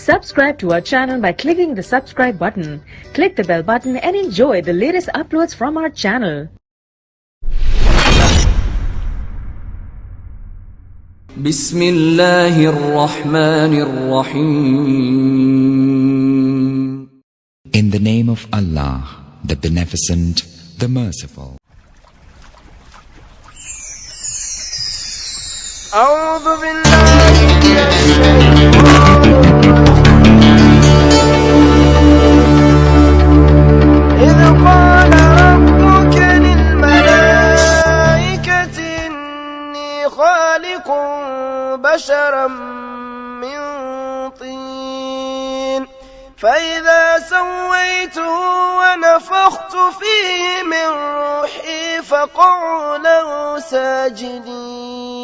Subscribe to our channel by clicking the subscribe button. Click the bell button and enjoy the latest uploads from our channel. بسم الله الرحمن الرحيم. In the name of Allah, the Beneficent, the Merciful. أعوذ بالله من الشيطان الرجيم. إذ قال ربك للملائكة إني خالق بشرا من طين، فإذا سويته ونفخت فيه من روحي فقعوا له ساجدين.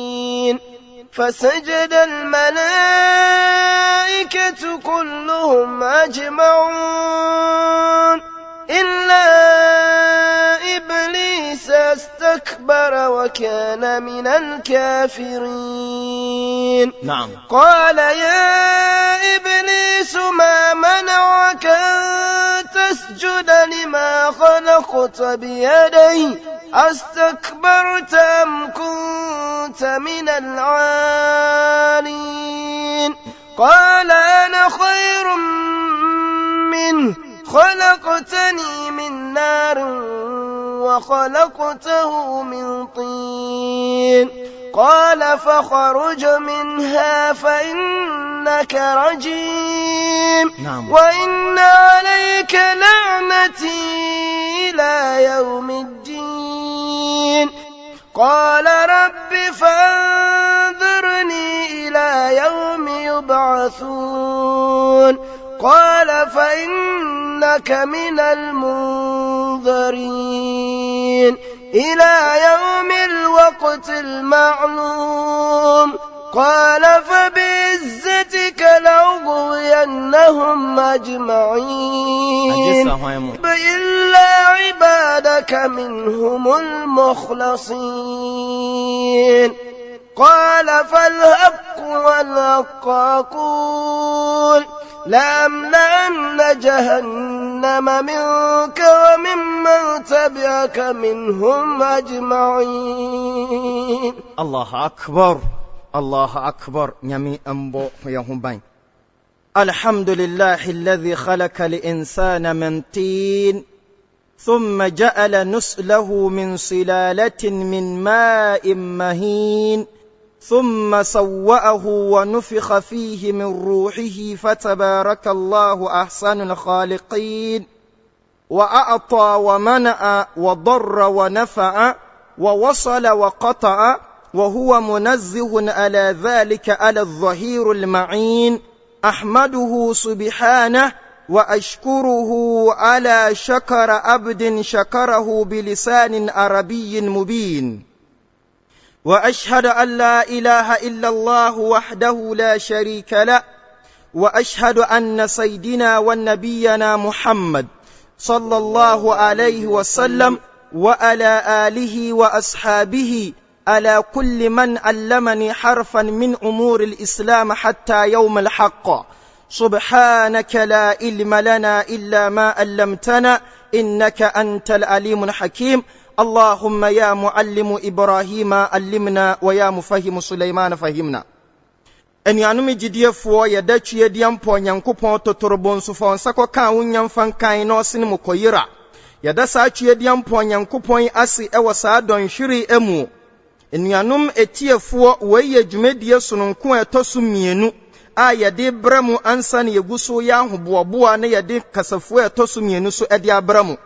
فسجد الملائكة كلهم أجمعون إلا إبليس استكبر وكان من الكافرين. نعم. قال يا إبليس ما منعك أن تسجد لما خلقت بيدي؟ أستكبرت أم كنت من العالين؟ قال أنا خير منه، خلقتني من نار وخلقته من طين. قال فاخرج منها فإنك رجيم. نعم. وإن عليك لعنتي إلى يوم الدين. قال رب فانظرني إلى يوم يبعثون. قال فإنك من المنظرين إلى يوم الوقت المعلوم. قال فبعزتك لأغوينهم أجمعين إلا عبادك منهم المخلصين. قال فالحق والحق أقول لأملأن جهنم منك وممن تبعك منهم أجمعين. الله أكبر، الله أكبر. Nyame mbɔ yɛn ho ban. الحمد لله الذي خلق الإنسان من طين ثم جعل نسله من سلالة من ماء مهين ثم سوأه ونفخ فيه من روحه، فتبارك الله أحسن الخالقين، وأعطى ومنع وضر ونفع ووصل وقطع، وهو منزه على ذلك على الظهير المعين. أحمده سبحانه وأشكره على شكر عبد شكره بلسان عربي مبين، وأشهد أن لا إله إلا الله وحده لا شريك له، وأشهد أن سيدنا ونبينا محمد صلى الله عليه وسلم وعلى آله وأصحابه، على كل من علمني حرفا من أمور الإسلام حتى يوم الحق. سبحانك لا علم لنا إلا ما علمتنا إنك أنت العليم الحكيم. اللهم يا معلم إبراهيم علمنا ويا مفهم سليمان فهمنا. Anuanom gyidiefoɔ, yɛda Tweaduampɔn Nyankopɔn totorobo nso fa nsa kɔka a wonya mfa nkan na ɔsene mu kɔyera. Yɛda saa Tweaduampɔn Nyankopɔn ase ɛwɔ saa dɔnhwere mu. Anuanom etiefoɔ, wei yɛ dwumadie sononko a ɛtɔ so mmienu a yɛde brɛ mu ansa na yɛgu so yɛ ahoboaboa na yɛde kasafoɔ a ɛtɔ so mmienu so de abrɛ mu.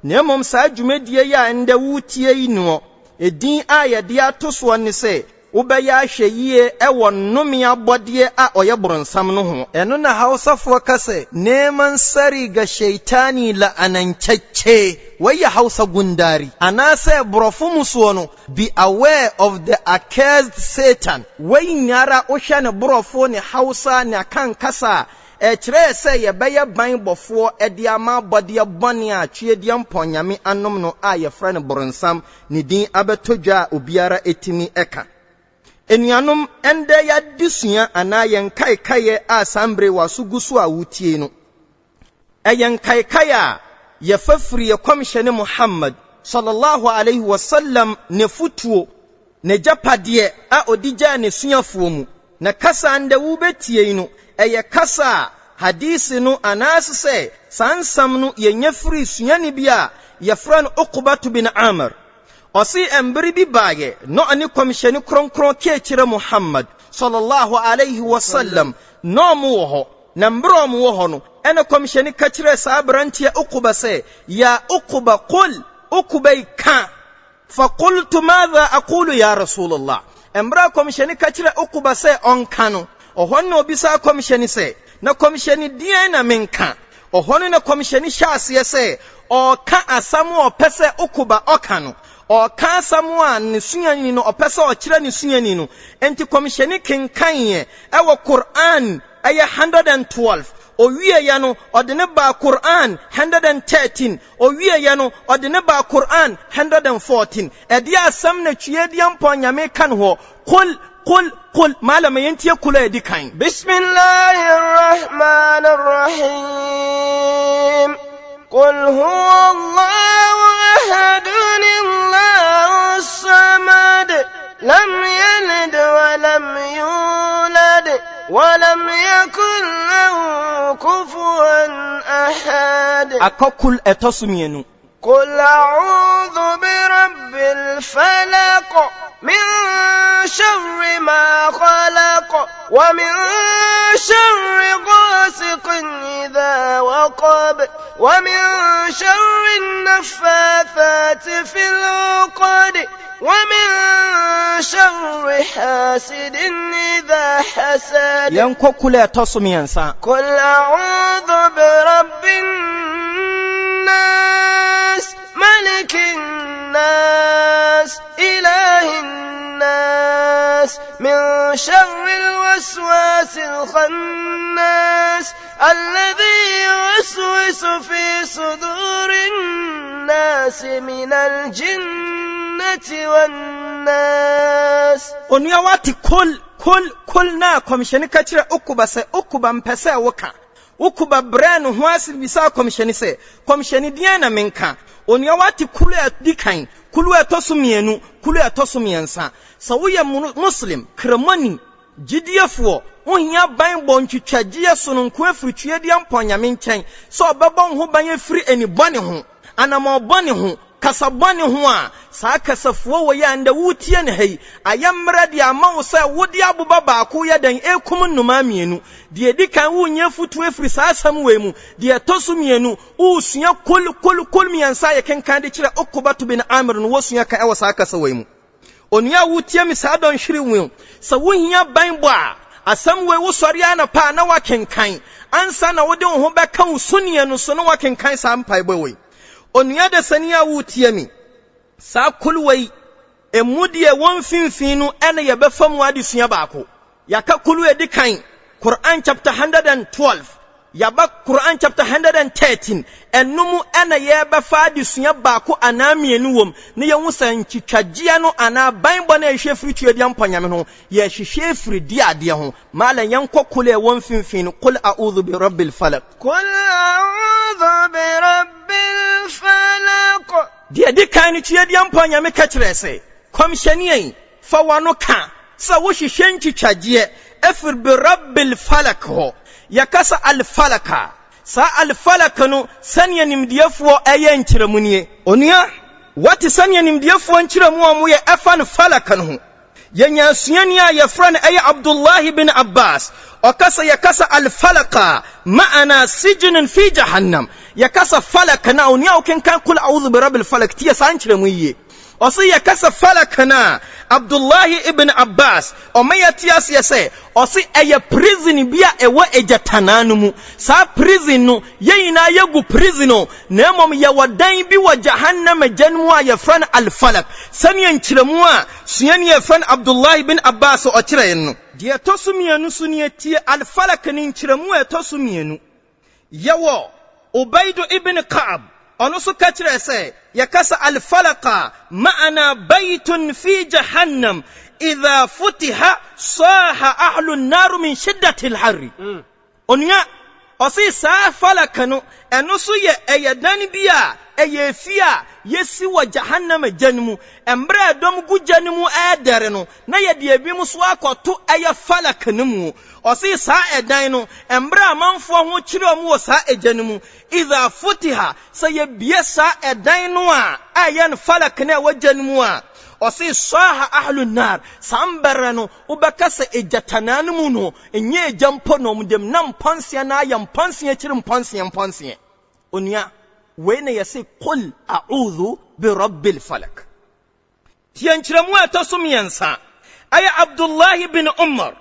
Na mmom saa dwumadie yi a ndɛ wotie yi noɔ, edin a yɛde ato soɔ ne sɛ wobɛyɛ ahwɛ yie ɛwɔ nnome abɔdeɛ a ɔyɛ borɔnsam no ho. Ɛno na Hausafoɔ ka sɛ neman tsari ga shaitani la'anankyɛkyɛ. Wɔyɛ Hausa gundari anaasɛ borɔfo mu soɔ no, "Be aware of the accursed Satan." Wei nyara wohwɛ ne borɔfo ne Hausa ne akankasa a ɛkyerɛ sɛ yɛbɛyɛ ban bɔfoɔ de ama abɔdeɛ bɔne a Tweaduampɔn Nyame anom no a yɛfrɛ no borɔnsam, ne din abɛtɔ dwa a obiara ɛtumi ɛka. Anuanom, ɛndɛ y'adesua anaa yɛn nkaekaeɛ a saa mbre w'aso gu so a wotie no, ɛyɛ nkaekaeɛ a yɛfa firi yɛ Kɔmhyɛne Muhammad, Sallallahu Alaihi Wasallam, n'afutuo, n'agyapadeɛ a ɔde gyaa n'asuafoɔ mu. Na kasa a ndɛ worebɛtie yi no, ɛyɛ kasa a Hadisi no anaase sɛ saa nsɛm no yɛnya firii suani bi a yɛfrɛ no Uqbatu bin Amr. Ɔse mber bi baeɛ na ɔne Kɔmhyɛni Kronkron Keekyerɛ Muhammad, Sallallahu Alaihi Wasallam, na ɔmo wɔ hɔ. Na mber a ɔmo wɔ hɔ no, ɛna Kɔmhyɛni ka kyerɛɛ saa aberanteɛ Uqba sɛ, Ya Uqba, qul, Uqba yi ka! Faqultu madha aqulu ya Rasulallah. Mberɛ a Kɔmhyɛni ka kyerɛɛ Uqba sɛ ɔnka no, ɔhɔ no na ɔbisaa Kɔmhyɛni sɛ, Na Kɔmhyɛni deɛn na menka? Ɔhɔ no na Kɔmhyɛni hyɛɛ aseɛ sɛ ɔreka asɛm a ɔpɛ sɛ Uqba ɔka no. Ɔreka asɛm a ne suani no ɔpɛ sɛ ɔkyerɛ ne suani no. Enti Kɔmhyɛni kenkaneɛ ɛwɔ Qur'aan ɛyɛ 112. Ɔwieɛ no ɔde no baa Qur'aan 113. Ɔwieɛ no ɔde no baa Qur'aan 114. Ɛdeɛ asɛm na Tweediampɔn Nyame ka no hɔ? Qul, Qul, Qul, Maala ma yɛntie Qul a ɛdi kan. Bismillahir Rahmanir Rahim. Qul huwa Allahu ahadun Allahu samad. Lam yalid wa lam yulad wa lam yakun lahu kufuwan ahad. Akɔ Qul ɛtɔ so mmienu. قل أعوذ برب الفلق من شر ما خلق ومن شر غاسق إذا وقب ومن شر النفاثات في العقد ومن شر حاسد إذا حسد Yɛnkɔ Qul a ɛtɔ so mmiɛnsa. قل أعوذ برب الناس ملك الناس إله الناس من شر الوسواس الخناس الذي يوسوس في صدور الناس من الجنة والناس. Onua wate kol, kol, kol no a Kɔmhyɛni ka kyerɛɛ Uqba sɛ, Uqba mpɛ sɛ woka. Uqba brɛɛ ne ho ase bisaa Kɔmhyɛni sɛ, Kɔmhyɛni, deɛn na menka? Onua wate kul a ɛdi kan, kul a ɛtɔ so mmienu, kul a ɛtɔ so mmiɛnsa. Sɛ woyɛ Muslim, Kramoni, Gyidiefoɔ, wohia banbɔ ntwitwagyeɛ sononko afiri Tweaduampɔn Nyame nkyɛn sɛ ɔbɛbɔ wo ho ban afiri ani bɔne ho, anamɔn bɔne ho, kasa bɔne ho a, saa kasafuo wei a ndɛ woretie no ha yi, ayɛ mmerɛ de ama wo sɛ wode aboba baako yɛ dɛn rekum nnomaa mmienu. Deɛ ɛdi kan worenya afutuo afiri saa asɛm wei mu, deɛ ɛtɔ so mmienu, woresua Kul, Kul, Kul mmiɛnsa a yɛkenkan de kyerɛ Uqbatu bin Amir no wosua ka ɛwɔ saa kasa wei mu. Onua a woretie me saa dɔnhwere yi, sɛ wohia banbɔ a, asɛm wei wosɔre anɔpa a na woakenkan ansa na wode wo ho bɛka wo sunie no so na woakenkan saa mpaebɔ wei. Onua dasani a woretie me, saa kulwa yi, emu deɛ ɛwɔ mfimfini no ɛna yɛbɛfa mu adesua baako. Yɛaka kulu a ɛdi kan, Quran chapter 112, Yɛaba Quran chapter 113, ɛno mu na yɛrebɛfa adesua baako anaa mmienu wom na yɛahu sɛ ntwitwagyeɛ no anaa banbɔ no a yɛhwehwɛ firi Tweaduampɔ Nyame ho, yɛhwehwɛ firi deɛ adeɛ ho. Maala yɛnkɔ Qul a ɛwɔ mfimfini no, Qul a'udhu bi rabbil falaq. Qul a'udhu bi rabbil falaq. Deɛ ɛdi kan no Tweaduampɔ Nyame ka kyerɛɛ sɛ, Kɔmhyɛni ei, Fa w'ano ka sɛ wohwehwɛ ntwitwagyeɛ afiri bi Rabbil Falak hɔ. Yɛka sɛ Al-Falak a, saa Al-Falak no sɛdeɛ nimdeɛfoɔ yɛ nkyerɛmu nie. Onua, woate sɛdeɛ nimdeɛfoɔ nkyerɛmu a wɔyɛ ɛfa no Falak no ho? Yɛnya suani a yɛfrɛ no ɛyɛ Abdullahi bin Abbas, ɔka sɛ yɛka sɛ Al-Falak a, ma'ana sijinin fi Jahannam. Yɛka sɛ Falak no a, onua a wokenkan Kul A'udhu bi Rabbil Falak tie saa nkyerɛmu yi yie. Ɔse yɛka sɛ Falak no a, Abdullahi ibn Abbas, ɔma yɛte aseɛ sɛ, ɔse ɛyɛ prison bi a ɛwɔ egyatanaa no mu. Saa prison no, yɛn nyinaa yɛgu prison o, na mmom yɛwɔ dan bi wɔ Jahannama gya no mu a yɛfrɛ no Al-Falak, sɛdeɛ nkyerɛmu a suani a yɛfrɛ no Abdullahi ibn Abbas ɔkyerɛɛ no. Deɛ ɛtɔ so mmienu nso nie, tie Al-Falak no nkyerɛmu a ɛtɔ so mmienu. Yɛwɔ Ubaid ibn Ka'b, ɔno nso ka kyerɛɛ sɛ, Yɛka sɛ Al-Falaq a, ma'ana baytun fi Jahannam, idha futiha saha ahlu an-nar min shiddati al-harri. Onua, ɔse saa Falaq no, ɛno nso yɛ ɛyɛ dan bi a, ɛyɛ efie a yɛsi wɔ Jahannam gya no mu. Mmerɛ a ɛdɔm gu gya no mu ɛredɛre no, na yɛde ebinom nso akɔto ɛyɛ Falaq no mu. Ɔse saa ɛdan no, mmerɛ a amanfoɔ ho kyere wɔn wɔ saa egya no mu, Idha futiha, sɛ yɛbue saa ɛdan no a, a ɛyɛ no Falaq no a ɛwɔ gya no mu a, ɔse saha ahlu nnar, saa mberɛ no, wobɛka sɛ egyatanaa no mu no, ɛnyɛ egya mpo na wɔn dam, na mpɔnseɛ no ayɛ mpɔnseɛ akyiri mpɔnseɛ mpɔnseɛ. Onua, wei na yɛse Qul a'udhu bi rabbil falaq. Tie nkyerɛmu a ɛtɔ so mmiɛnsa. Ɛyɛ Abdullahi bin Umar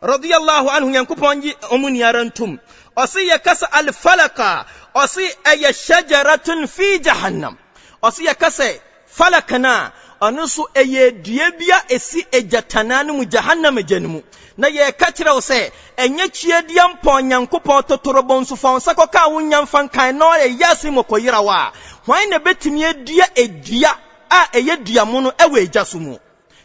radiyallahu anhu, Nyankopɔn ngye wɔn nyinara ntom. Ɔse yɛka sɛ al-falaq a, ɔse ɛyɛ shajaratun fi jahannam. Ɔse yɛka sɛ falak no a, ɔno nso ɛyɛ dua bi a ɛsi egyatanaa no mu, jahannam gya no mu. Na yɛreka kyerɛ wo sɛ, ɛnyɛ tweaduampɔn Nyankopɔn totorobɔ nso fa wo nsa kɔka a wonnya mfa nkan na ɔyɛ yasin mɔkɔyera wo a, hwan na ɛbɛtumi adua edua a ɛyɛ dua mono wɔ egya so mu,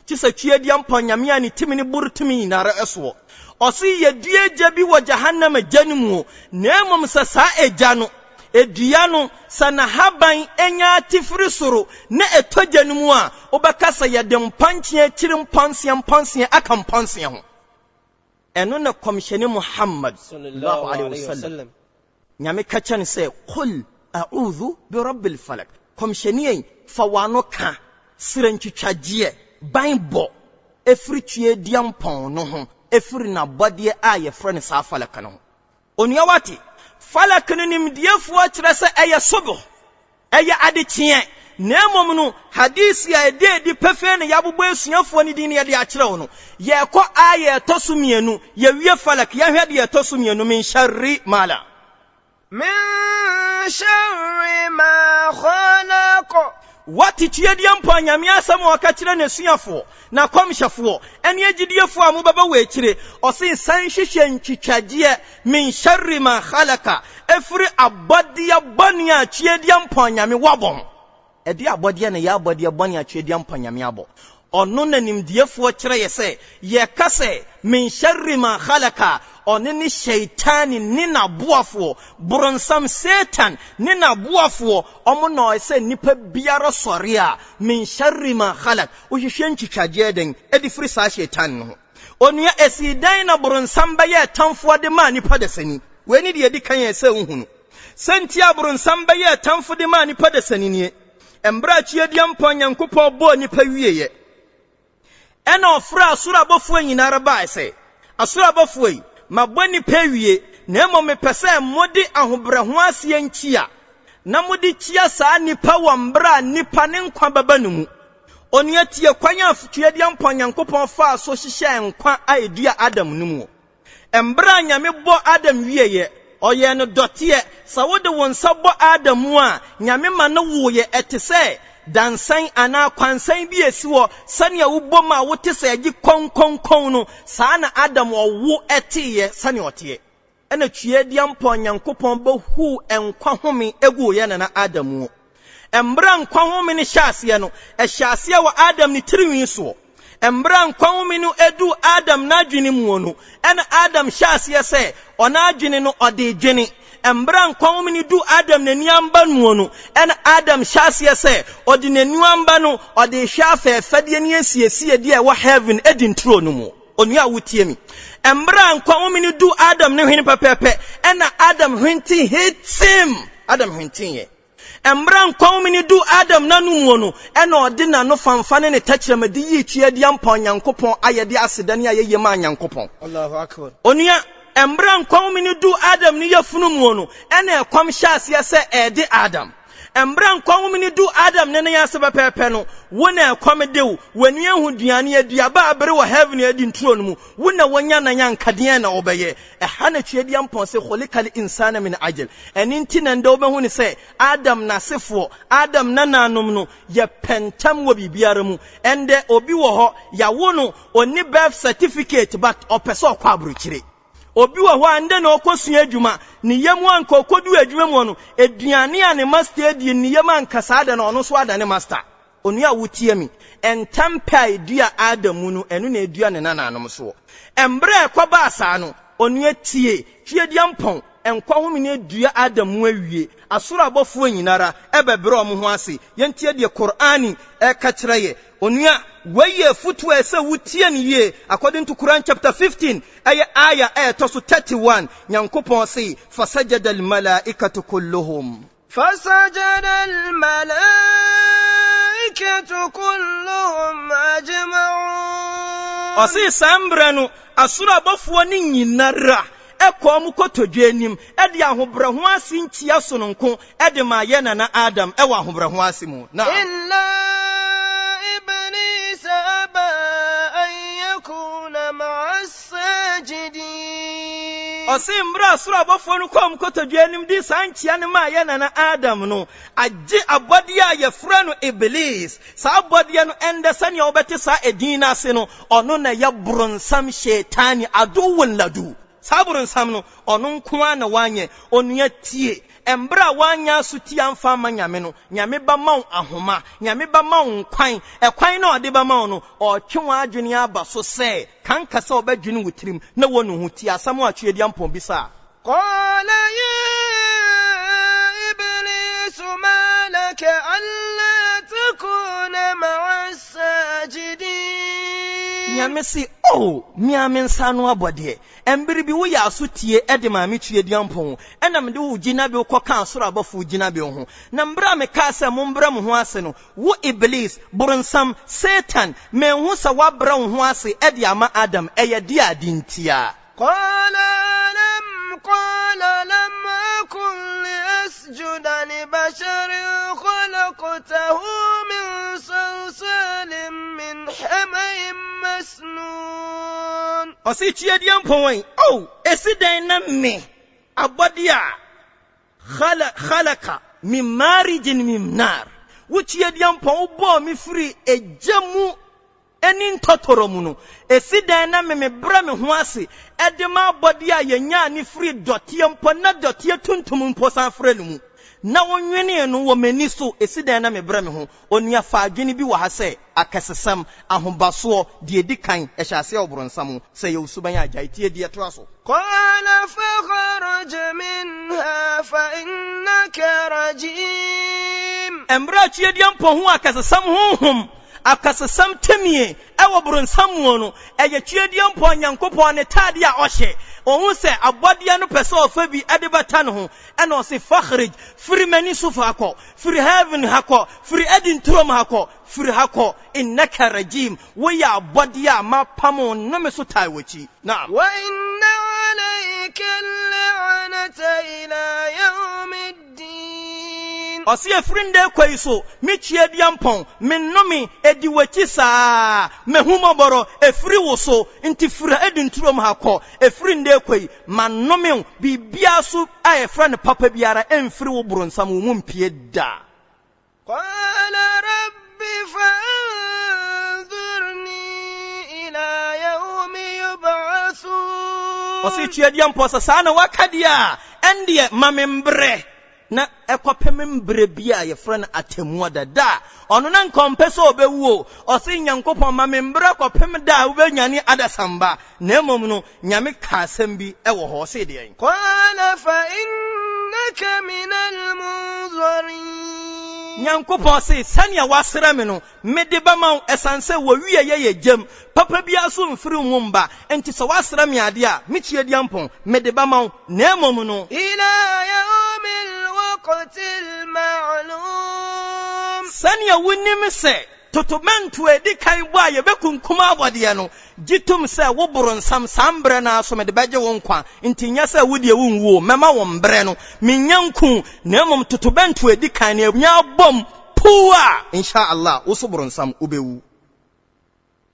te sɛ Tweaduampɔn Nyame a ne tumi ne boro tumi nyinara soɔ. Ɔse, Yɛdua egya bi wɔ Jahannama gya no mu, na mmom sɛ saa egya no, edua no, sɛ n'ahaban nya ate firi soro na ɛtɔ gya no mu a, wobɛka sɛ yɛde mpɔnkye akyiri mpɔnseɛ mpɔnseɛ aka mpɔnseɛ ho. Ɛno na Kɔmhyɛni Muhammad, Sallallahu Alaihi Wasallam, Nyame ka kyerɛ no sɛ, Qul a'udhu bi rabbil falak, Kɔmhyɛni ei, fa w'ano ka, srɛ ntwitwagyeɛ, ban bɔ, firi Tweaduampɔn no ho, firi n'abɔdeɛ a yɛfrɛ no saa falak no ho. Onua wate? Falak no nimdiefoɔ kyerɛ sɛ ɛyɛ subh, Ɛyɛ adekyeɛ, na mmom no Hadisi a ɛda adi pefee na yɛabobɔ asuafoɔ no din na yɛde akyerɛ wo no. Yɛrekɔ Aaya a ɛtɔ so mmienu, yɛwie Falak, yɛnhwɛ deɛ ɛtɔ so mmienu, Min sharri ma la. Min sharri ma khalaq. Woate tweaduampɔn Nyame asɛm a ɔka kyerɛ n'asuafoɔ, n'akɔmhyɛfoɔ, ɛne agyidiefoɔ a mobɛba wɔ akyire, ɔse, San hwehwɛ ntwitwagyeɛ, Min sharri ma khalaqa, ɛfiri abɔdeɛ bɔne a Tweaduampɔn Nyame wabɔ ho. Ɛdeɛ abɔdeɛ na ɛyɛ abɔdeɛ bɔne a Tweaduampɔn Nyame abɔ? Ɔno na nimdiefoɔ kyerɛ yɛ sɛ, yɛka sɛ, Min sharri ma khalaqa a, ɔno ne Shaitaani ne n'aboafoɔ, boronsam, Satan, ne n'aboafoɔ, wɔn na ɔyɛ sɛ nipa biara sɔre a, min sharri ma khalaq, wohwehwɛ ntwitwagyeɛ dɛn de firi saa Shaitaani no ho. Onua, esii dɛn na Boronsam bɛyɛɛ tamfo de maa nnipa dasani? Wei ne deɛ edi kan a ɛsɛ sɛ wuhu no. Sɛ nti a Boronsam bɛyɛɛ tamfo de maa nnipa dasani nie, Mmerɛ a Tweaduampɔn Nyankopɔn bɔɔ nnipa wieeɛ, ɛna ɔfrɛɛ asoro abɔfoɔ nyina ara baae sɛ, Asoro abɔfoɔ yi, mabɔ nnipa awie, na mmom mepɛ sɛ mode ahobrɛhoaseɛ nkyia, na mode kyia saa nnipa wɔ mmerɛ a nnipa ne nkwa bɛba no mu. Onua, tie kwan a Tweaduampɔn Nyankopɔn faa so hyehyɛɛ nkwa a edua Adam no mu. Mber a Nyame bɔɔ Adam wieeɛ, Ɔyɛɛ no dɔteɛ. Sɛ wode wo nsa bɔ Adam mu a, Nyame ma no woeɛ. Ɛte sɛ dansan anaa kwansan bi a esi hɔ, sɛnea wobɔ mu a wote sɛ ɛgye kɔnkɔnkɔn no, saa na Adam ɔwo teeɛ sɛnea ɔteɛ. Ɛna Tweaduampɔn Nyankopɔn bɛhuu nkwa home guu yɛn nana Adam mu. Mmerɛ a nkwa home no hyɛɛ aseɛ no, ɛhyɛɛ aseɛ wɔ Adam ne tirinwi soɔ. Mmerɛ a nkwa home no duu Adam n'adwene muo no, ɛna Adam hyɛɛ aseɛ sɛ ɔn'adwene no ɔde redwene. Mmerɛ a nkwa home no duu Adam n'aniamba muo no, ɛna Adam hyɛɛ aseɛ sɛ ɔde n'aniamba no ɔde rehwɛ afɛɛfɛdeɛ ne asiesie deɛ ɛwɔ heaven, Eden turo no mu. Onua a wotie me, mmerɛ a nkwa home no duu Adam ne hwene pɛpɛɛpɛ, ɛna Adam hwentee heteem. Adam hwenteeɛ. Mmerɛ a nkwa home no duu Adam n'anomuo no, ɛna ɔde n'ano fanfa ne ne tɛkyerɛma de yii Tweaduampɔn Nyankopɔn ayɛdeɛ aseda ne ayɛyie maa Nyankopɔn. Onua, mmerɛ a nkwa home no duu Adam ne yafunu muo no, ɛna ɛkɔm hyɛɛ aseɛ sɛ ɛrede Adam. Mmerɛ a nkwa home no duu Adam ne nan ase pɛpɛɛpɛ no, wo na ɛkɔm de wo, w'ani ahu duane, aduaba a abere wɔ heaven Eden turo no mu, wo na wonya nan a nka deɛn na wobɛyɛ? Ɛha na Tweaduampɔn se, Khulikal insana min ajal. Ɛno nti na ndɛ wobɛhu no sɛ Adam n'asefoɔ, Adam nananom no, yɛpɛ ntɛm wɔ biribiara mu. Ɛndɛ obi wɔ hɔ, yawo no, ɔnni birth certificate but ɔpɛ sɛ ɔkɔ abrokyire. Obi wɔ hɔ a ndɛ na ɔkɔsua adwuma, ne yam anka ɔkɔduu adwuma mu hɔ no, aduane a ne master adie no ne yam anka saa da no ɔno nso adane master. Onua a wotie me, ntɛmpɛ a edua Adam mu no, ɛno na edua ne nananom soɔ. Mberɛ a ɛkɔbaa saa no, onua tie, Tweaduampɔn, nkwa home no adua Adam mu awie, asoro abɔfoɔ nyinara bɛbrɛ wɔn ho ase. Yɛntie deɛ Qur'ani ɛka kyerɛ yɛ. Onua, wei yɛ afutuo a ɛsɛ wotie no yie, according to Quran chapter 15, ɛyɛ Aya a ɛtɔ so 31, Nyankopɔn se, Fasajada al-malaikatu kulluhum. Fasajada al-malaikatu kulluhum ajma'un. Ɔse saa mmerɛ no, asoro abɔfoɔ no nyinara kɔɔ wɔn kotodwe anim de ahobrɛ ho ase nkyia sononko de maa yɛn nana Adam wɔ ahobrɛ ho ase mu. Na'am. Illa Iblisa aba an yakuna ma'a as-sajidin. Ɔse mmerɛ a soro abɔfoɔ no kɔɔ wɔn kotodwe anim de saa nkyia no maa yɛn nana Adam no, agye abɔdeɛ a yɛfrɛ no Iblis. Saa abɔdeɛ no ɛndɛ sɛnea wobɛte saa edin no ase no, ɔno na ɛyɛ bronsam Shaitani aduwwun ladu. Saa bronsam no, ɔno nko ara na wanyɛ. Onua tie, mberɛ a woanyɛ asotie amfa amma Nyame no, Nyame bɛma wo ahoma, Nyame bɛma wo nkwan. Ɛkwan no a ɔde bɛma wo no, ɔretwe w'adwene aba so sɛ, kanka sɛ ɔbɛdwene wo tirim na wanu ho. Tie asɛm a Tweaduampɔn bisaa. Qala ya Iblisu ma laka alla takuna ma'a as-sajidin. Nyame se, O me ara me nsa ano abɔdeɛ, mber bi woyɛ aso tie de maa me Tweaduampɔn, ɛna mede wo gyinabew kɔkaa soro abɔfoɔ gyinabew ho. Na mber a mekaa sɛ, Mombrɛ mo ho ase no, wo Iblis, boronsam, Satan, manhu sɛ woabrɛ wo ho ase de ama Adam, ɛyɛ deɛ ade ntia? Qala alam qala lam akun liasjuda libasharin khalaqtahu min salsalin min hama'in masnun. Ɔse tweadeɛ mpɔn yi, oh, esi dɛn na me, abɔdeɛ a, khala, khalaqa min marijin min nar, wo tweadeɛ mpɔn wobɔɔ me firi egya mu ne ntɔtɔrɔ mu no, esi dɛn na me mebrɛ me ho ase de ma abɔdeɛ a yɛnyaa no firii dɔteɛ mpo na dɔteɛ tuntum mpo san frɛ no mu, na wonwenee no wɔ m'ani so, esi dɛn na mebrɛ me ho? Onua, fa adwene bi wɔ ha sɛ, akɛsesɛm, ahobasoɔ, deɛ ɛdi kan, ɛhyɛ aseɛ wɔ boronsam ho, sɛ ɛyɛ wo suban a, gyae tie deɛ ɛtoa so. Qala fakhruj minha fa innaka rajim. Mmerɛ a Tweaduampɔn huu akɛsesɛm honhom Akasasɛm temie wɔ bronsam muo no, ɛyɛ Tweaduampɔn Nyankopɔn ne taadeɛ a ɔhyɛ. Ɔhu sɛ abɔdeɛ no pɛ sɛ ɔfa bi de bata ne ho, ɛna ɔse, Fakhrij, firi m'ani so fa kɔ, firi heaven ha kɔ, firi Eden turom ha kɔ, firi ha kɔ, innaka rajeem, woyɛ abɔdeɛ a mapam wo nnome so tae w'akyi. Naam. Wa inna alayka al-la'nata ila yawmi ddin. Ɔse ɛfiri ndɛ rekɔ yi so me Tweaduampɔn, me nnome edi w'akyi saa, m'ahummɔbɔrɔ ɛfiri wo so, nti firi ha di nturom ha kɔ, ɛfiri ndɛ rekɔ yi mannome wo, biribiara so a yɛfrɛ no papa biara ɛmfiri wo bronsam wo mu mpue da. Qala rabbi fa'andhurni ila yawmi yub'athun. Ɔse Tweaduampɔn sɛ saa na waka deɛ a, ɛndeɛ ma me mbrɛ na ɛkɔpem mbrɛ bi a yɛfrɛ no atemmuada, da a ɔno na nka ɔmpɛ sɛ ɔbɛwu o, ɔse Nyankopɔn ma me mbrɛ kɔpem da a wobɛnyane adasamba, na mmom no Nyame kaa asɛm bi wɔ hɔ, ɔsee deɛn? Qala fa innaka minal munzariin. Nyankopɔn se, Sɛnea woasrɛ me no, mede bɛma wo, ɛsane sɛ w'awieɛ yɛ gyam, papa biara nso mfiri wo mu mma, enti sɛ woasrɛ me adeɛ a, me Tweaduampɔn, mede bɛma wo, na mmom no. Ila yawmil waqtil ma'luum. Sɛnea wonim sɛ Totorobɛnto a edi kan bɔ a yebekunkum abɔdeɛ no, gye tom sɛ wo boronsam, saa mberɛ no ara so mede bɛgye wo nkwa, nti nyɛ sɛ wo deɛ wonwu o, mɛma wo mberɛ no, mennya nku wo, na mmom totorobɛnto a edi kan no nya bom puu a, Insha Allah, wo so boronsam, wobɛwu.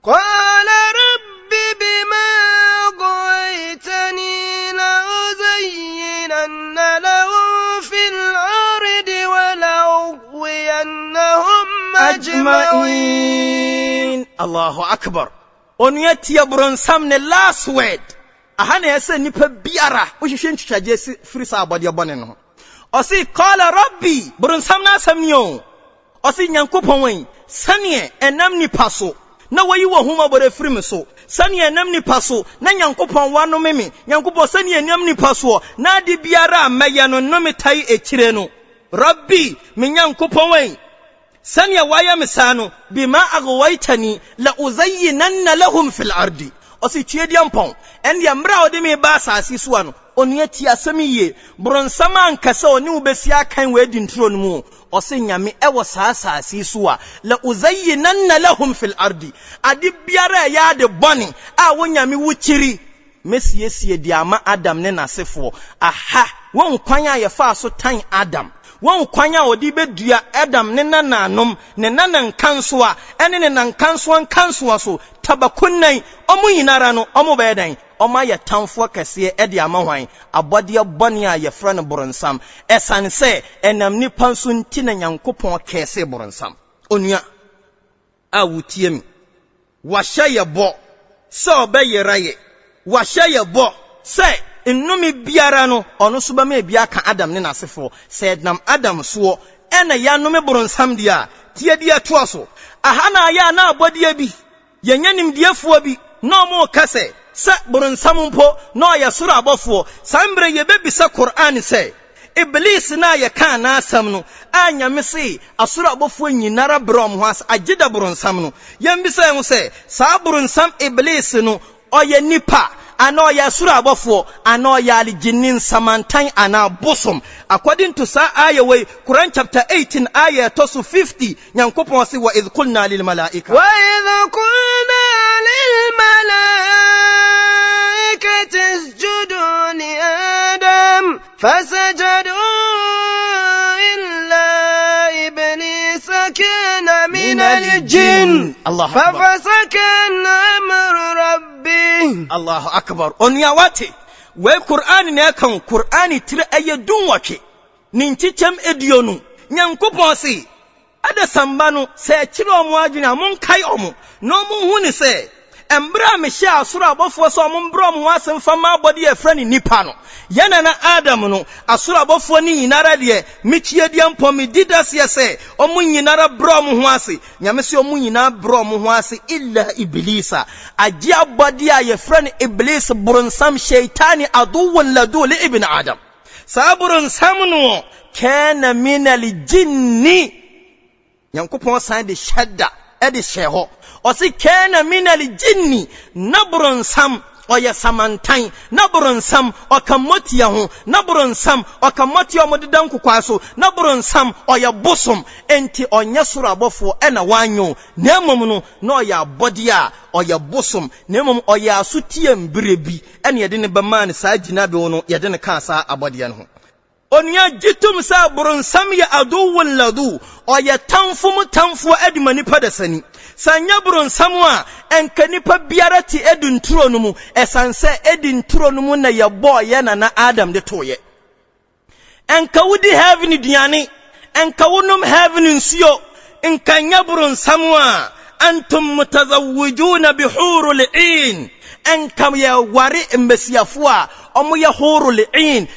Qala rabbi bima aghwaytani la'uzayyinanna lahum fil ardi wa la'ughwiyannahum ajma'in. Allahu Akbar. Onua tie bronsam ne last word. Aha na ɛsɛ nipa biara wohwehwɛ ntwitwagyeɛ si firi saa abɔdeɛ bɔne no ho. Ɔse qala rabbi, boronsam no asɛm ni o. Ɔse Nyankopɔn ei, sɛneɛ ɛnam nipa so na wayi w'ahummɔborɔ afiri me so, sɛneɛ ɛnam nipa so na Nyankopɔn wanome me, Nyankopɔn sɛneɛ ɛnam nipa soɔ na ade biara a mɛyɛ no nnome tae akyire no, Rabbi, me Nyankopɔn ei, Sɛnea woayɛ me saa no, bima aghwaytani la uzayyinanna lahum fil ardi. Ɔse, Tweaduampɔn, ɛndeɛ mmerɛ a wode me reba asaase yi so a no, onua tie asɛm yi yie, bronsam anka sɛ ɔne wo bɛsi akan wɔ Eden turo no mu o, ɔse, Nyame, ɛwɔ saa asaase yi so a, la uzayyinanna lahum fil ardi, ade biara a ɛyɛ ade bɔne a wo Nyame wo kyiri, Mɛsiesie de ama Adam ne n'asefoɔ. Aha, woahu kwan a yɛfaa so tan Adam? Woahu kwan a ɔde bɛdua Adam ne nananom, ne nana nkansoa, ɛne ne nankansoa nkansoa so, tabakunnan, wɔn nyina ara no, wɔbɛyɛ dɛn? Wɔayɛ tamfoɔ kɛseɛ de ama hwan? Abɔdeɛ bɔne a yɛfrɛ no boronsam. Ɛsane sɛ ɛnam nnipa nso nti na Nyankopɔn kɛɛsee boronsam. Onua. a wotie me. Wahyɛ yɛ bɔ sɛ ɔbɛyera yɛ. Wahyɛ yɛ bɔ sɛ nnome biara no, ɔno nso bɛma ebi aka Adam ne n'asefoɔ. Sɛ ɛnam Adam soɔ na yɛanome boronsam deɛ a, tie deɛ ɛtoa so. Aha na ayɛ a na abɔdeɛ bi Yɛnyɛ nimdeɛfoɔ bi na wɔreka sɛ, sɛ boronsam mpo na ɔyɛ soro abɔfoɔ. Saa mmerɛ yi yɛbɛbisa Qur'aan sɛ, Ibliis no a yɛkaa n'asɛm no a Nyame se asoro abɔfoɔ nyinara brɛ wɔn ho ase agyeda boronsam no, yɛmbisa yɛn ho sɛ, saa boronsam Ibliis no ɔyɛ nipa anaa ɔyɛ asoro abɔfoɔ anaa ɔyɛ aljinni nsamantan anaa bosom? According to saa aayah wei, Qur'aan chapter 18 aayah ɛtɔ so 50, Nyankopɔn se, Wa idh qulna lil malaika. Wa idh qulna lil malaikati isjudu li Adam fasajadu illa iblisa kana min al-jinn Allahu Akbar. fafasaka an amri rabbih. Allahu Akbar. Onua wate, wei Qur'aan na ɛka o, Qur'aan tire ɛyɛ dunwɔtwe. Ne nkyekyɛm 20, Nyankopɔn se, Adasamma no, sɛ ɛkyere wɔn adwene a, monkae wɔn, na wɔnhu no sɛ, mmerɛ a mehyɛɛ asoro abɔfoɔ sɛ wɔmbrɛ wɔn ho ase mfa mma abɔdeɛ a yɛfrɛ no nnipa no, yɛn nana Adam no, asoro abɔfoɔ no nyinara deɛ, me Tweaduampɔn, medi daseɛ sɛ, wɔn nyinara brɛ wɔn ho ase, Nyame se wɔn nyinaa brɛ wɔn ho ase, illa Ibilisa, agye abɔdeɛ a yɛfrɛ no Iblis, boronsam, Shaitani, aduwwun ladu li ibn Adam. Saa boronsam no, kana minal jinni, Nyankopɔn san de shadda de hyɛɛ hɔ. Ɔse kana minal jinni, na boronsam ɔyɛ samantan, na boronsam ɔka mmɔtia ho, na boronsam ɔka mmɔtia a wɔdeda nkokwaa so, na boronsam ɔyɛ bosom. Enti ɔnyɛ soro abɔfoɔ ɛna wanyɛ o, na mmom no, na ɔyɛ abɔdeɛ a ɔyɛ bosom, na mmom ɔyɛ asotie mberɛ bi. ɛna yɛde no bɛmaa no saa gyinabew no, yɛde no kaa saa abɔdeɛ no ho. Onua, gye tom sɛ boronsam yɛ aduwwun laduu, ɔyɛ tamfo mu tamfoɔ de ma nipa dasani. Sɛ anyɛ boronsam a, ɛnka nipa biara te Eden turo no mu, ɛsan sɛ Eden turo no mu na yɛbɔɔ yɛn nana Adam de tooeɛ. Nka wodi heaven aduane, nka wonom heaven nsuo, nka nyɛ boronsam a, antum mutazawwijuna bihurul in, nka yɛware mmasiafoɔ a wɔyɛ hurul in.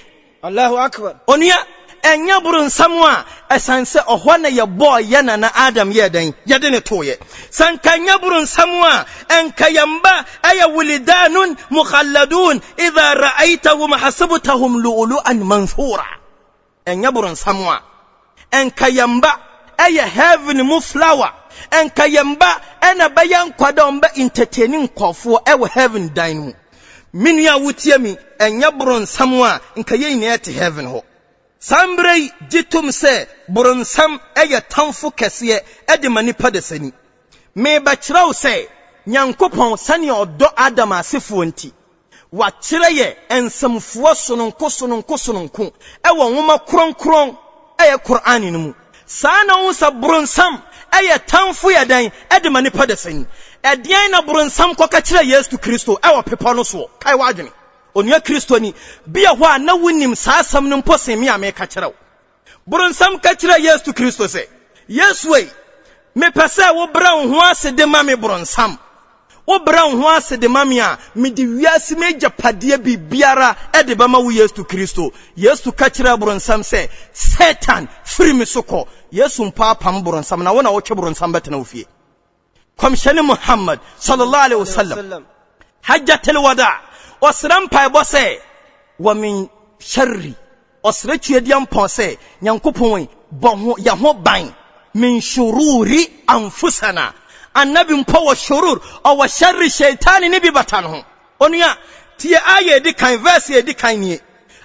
Allahu Akbar. Onua, ɛnyɛ boronsam a, ɛsan sɛ ɔhɔ na yɛbɔɔ yɛ nana Adam yɛɛ dɛn? Yɛde ne tooyɛ. Sɛ nka ɛnyɛ boronsam a, ɛnka yɛn mma ɛyɛ wulidanun mukhalladun idha ra'aytahum hasibtahum lu'lu'an manthura. Ɛnyɛ boronsam a, ɛnka yɛn mma ɛyɛ heaven mu flower. Ɛnka yɛn mma ɛna bɛyɛ nkwadaa a wɔbɛ entertain nkurɔfoɔ ɛwɔ heaven dan no mu. Me nua a wotie mi, ɛnyɛ boronsam a, nka yɛn nyinaa te heaven hɔ. Saa mmerɛ yi, gye tom sɛ boronsam yɛ tamfo kɛseɛ de ma nipa dasani. Merebɛkyerɛ wo sɛ Nyankopɔn, sɛdeɛ ɔdɔ Adam asefoɔ nti, wakyerɛ yɛ nsɛmfua sononko sononko sononko wɔ nwoma kronkron ɛyɛ Qur'aan no mu. Saa na wohu sɛ boronsam yɛ tamfo yɛ dɛn de ma nipa dasani. Ɛdeɛn na boronsam kɔka kyerɛɛ Yesu Kristo wɔ bepɔ no soɔ? Kae w'adwene. Onua Kristoni, bi wɔ hɔ a na wunim saa asɛm no mpo sen me a mereka kyerɛ wo. Boronsam ka kyerɛɛ Yesu Kristo sɛ, Yesu ei, mepɛ sɛ wobrɛ wo ho ase de ma me boronsam. Wobrɛ wo ho ase de ma me a, mede wiase mu agyapadeɛ biribiara de bɛma wo Yesu Kristo. Yesu ka kyerɛɛ boronsam sɛ, Satan, firi me so kɔ. Yesu mpo apam boronsam, na wo na wotwe boronsam bɛtena wo fie. Kɔmhyɛne Muhammad sallallahu alaihi wasallam, Hajjatul Wada, ɔsrɛ mpaebɔ sɛ, wa min sharri Ɔsrɛ Tweaduampɔn sɛ, Nyankopɔn ei, bɔ ho yɛ ho ban, min shururi anfusana. Annabi mpo wɔ shurur, ɔwɔ sharri shaitani no bi bata ne ho. Onua, tie ayah a edi kan, verse a edi kan nie.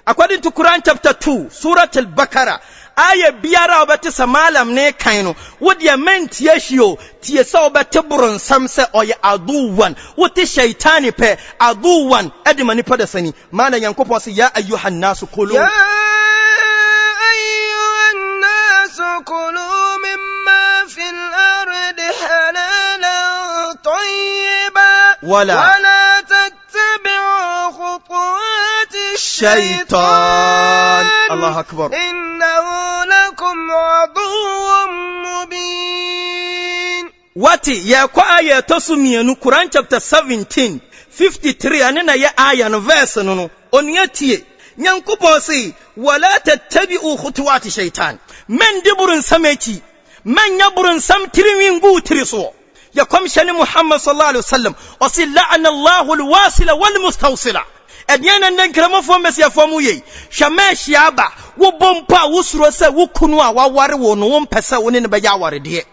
According to Quran chapter 2, Surat al-Bakara, ayah biara a wobɛte sɛ Mallam no rekan no, wo deɛ mɛntie hwee o, tie sɛ wobɛte boronsam sɛ ɔyɛ aduwan, wote shaitani pɛ, aduwan, de ma nipa dasani. Maana Nyankopɔn se, Ya ayyuhan nasu kulu. Ya ayyuhan nasu kulu mimma fil ardi halalan tayyiba. Wala. Wala tattabi'u khutuwati shaitan. Allahu akbar. Innahu lakum aduwwun mubin. Wate, yɛrekɔ aya a ɛtɔ so mmienu, Quran chapter 17, 53, ɛno na ɛyɛ aya no, verse no no. Onua tie, Nyankopɔn se, Wala tattabi'u khutuwati shaitan. Mɛndi boronsam akyi, mɛnyɛ boronsam tirinwi ngu wo tiri soɔ. Yɛ kɔmhyɛne Muhammad sallallahu alaihi wasallam, ɔse, La'ana Allahu al-wasila wal-mustawsila. Ɛdeɛn na nnɛ nkramofoɔ mmasiafoɔ mo yɛ yi? Hwɛ mɛɛhyia aba, wobɔ mpo a wosuro sɛ wo kunu a waware wo no wompɛ sɛ wo ne no bɛyɛ awaredeɛ.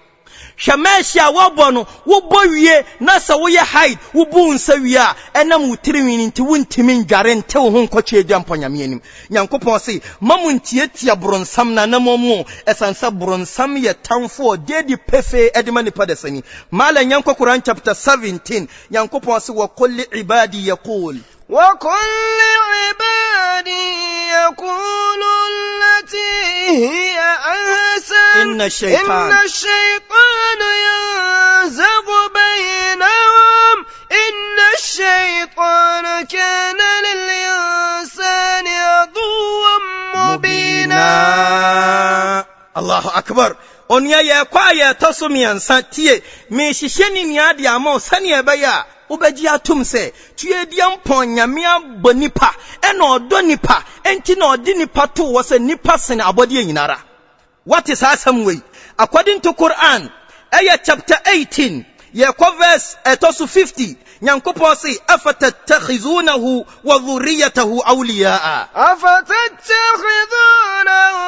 Hwɛ mɛɛhye a woabɔ no, wobɔ wie na sɛ woyɛ haid, wobu wo nsa wie a, ɛnam wo tirinwi no nti wontumi ndware nte wo ho nkɔ Tweagya mpɔ Nyame anim. Nyankopɔn se, Mma mo ntiatia bronsam n'anamɔn mu o, ɛsiane sɛ bronsam yɛ tamfo a ɔda adi pefee de ma nipa dasani. Maala Nyankɔ Quran chapter 17, Nyankopɔn se, Wa qul li ibadi yaqul. وقل لعبادي يقولوا التي هي أحسن إن الشيطان إن الشيطان ينزغ بينهم إن الشيطان كان للإنسان عدوا مبينا Allahu Akbar. Onua yɛkɔ a yɛtɔ so mmiɛnsa tie mehyehyɛ ne nua de ama wo sɛnea ɛbɛyɛ a wobɛgye atom sɛ Tweaduampɔn Nyame abɔ nipa ɛna ɔdɔ nipa enti na ɔde nipa too hɔ sɛ nipa sene abɔdeɛ nyinara. Wate saa asɛm wei? According to Quran ɛyɛ chapter 18 yɛkɔ verse ɛtɔ so 50 Nyankopɔn se afatattakhizunahu wa dhurriyatahu awliyaa. Afatattakhizunahu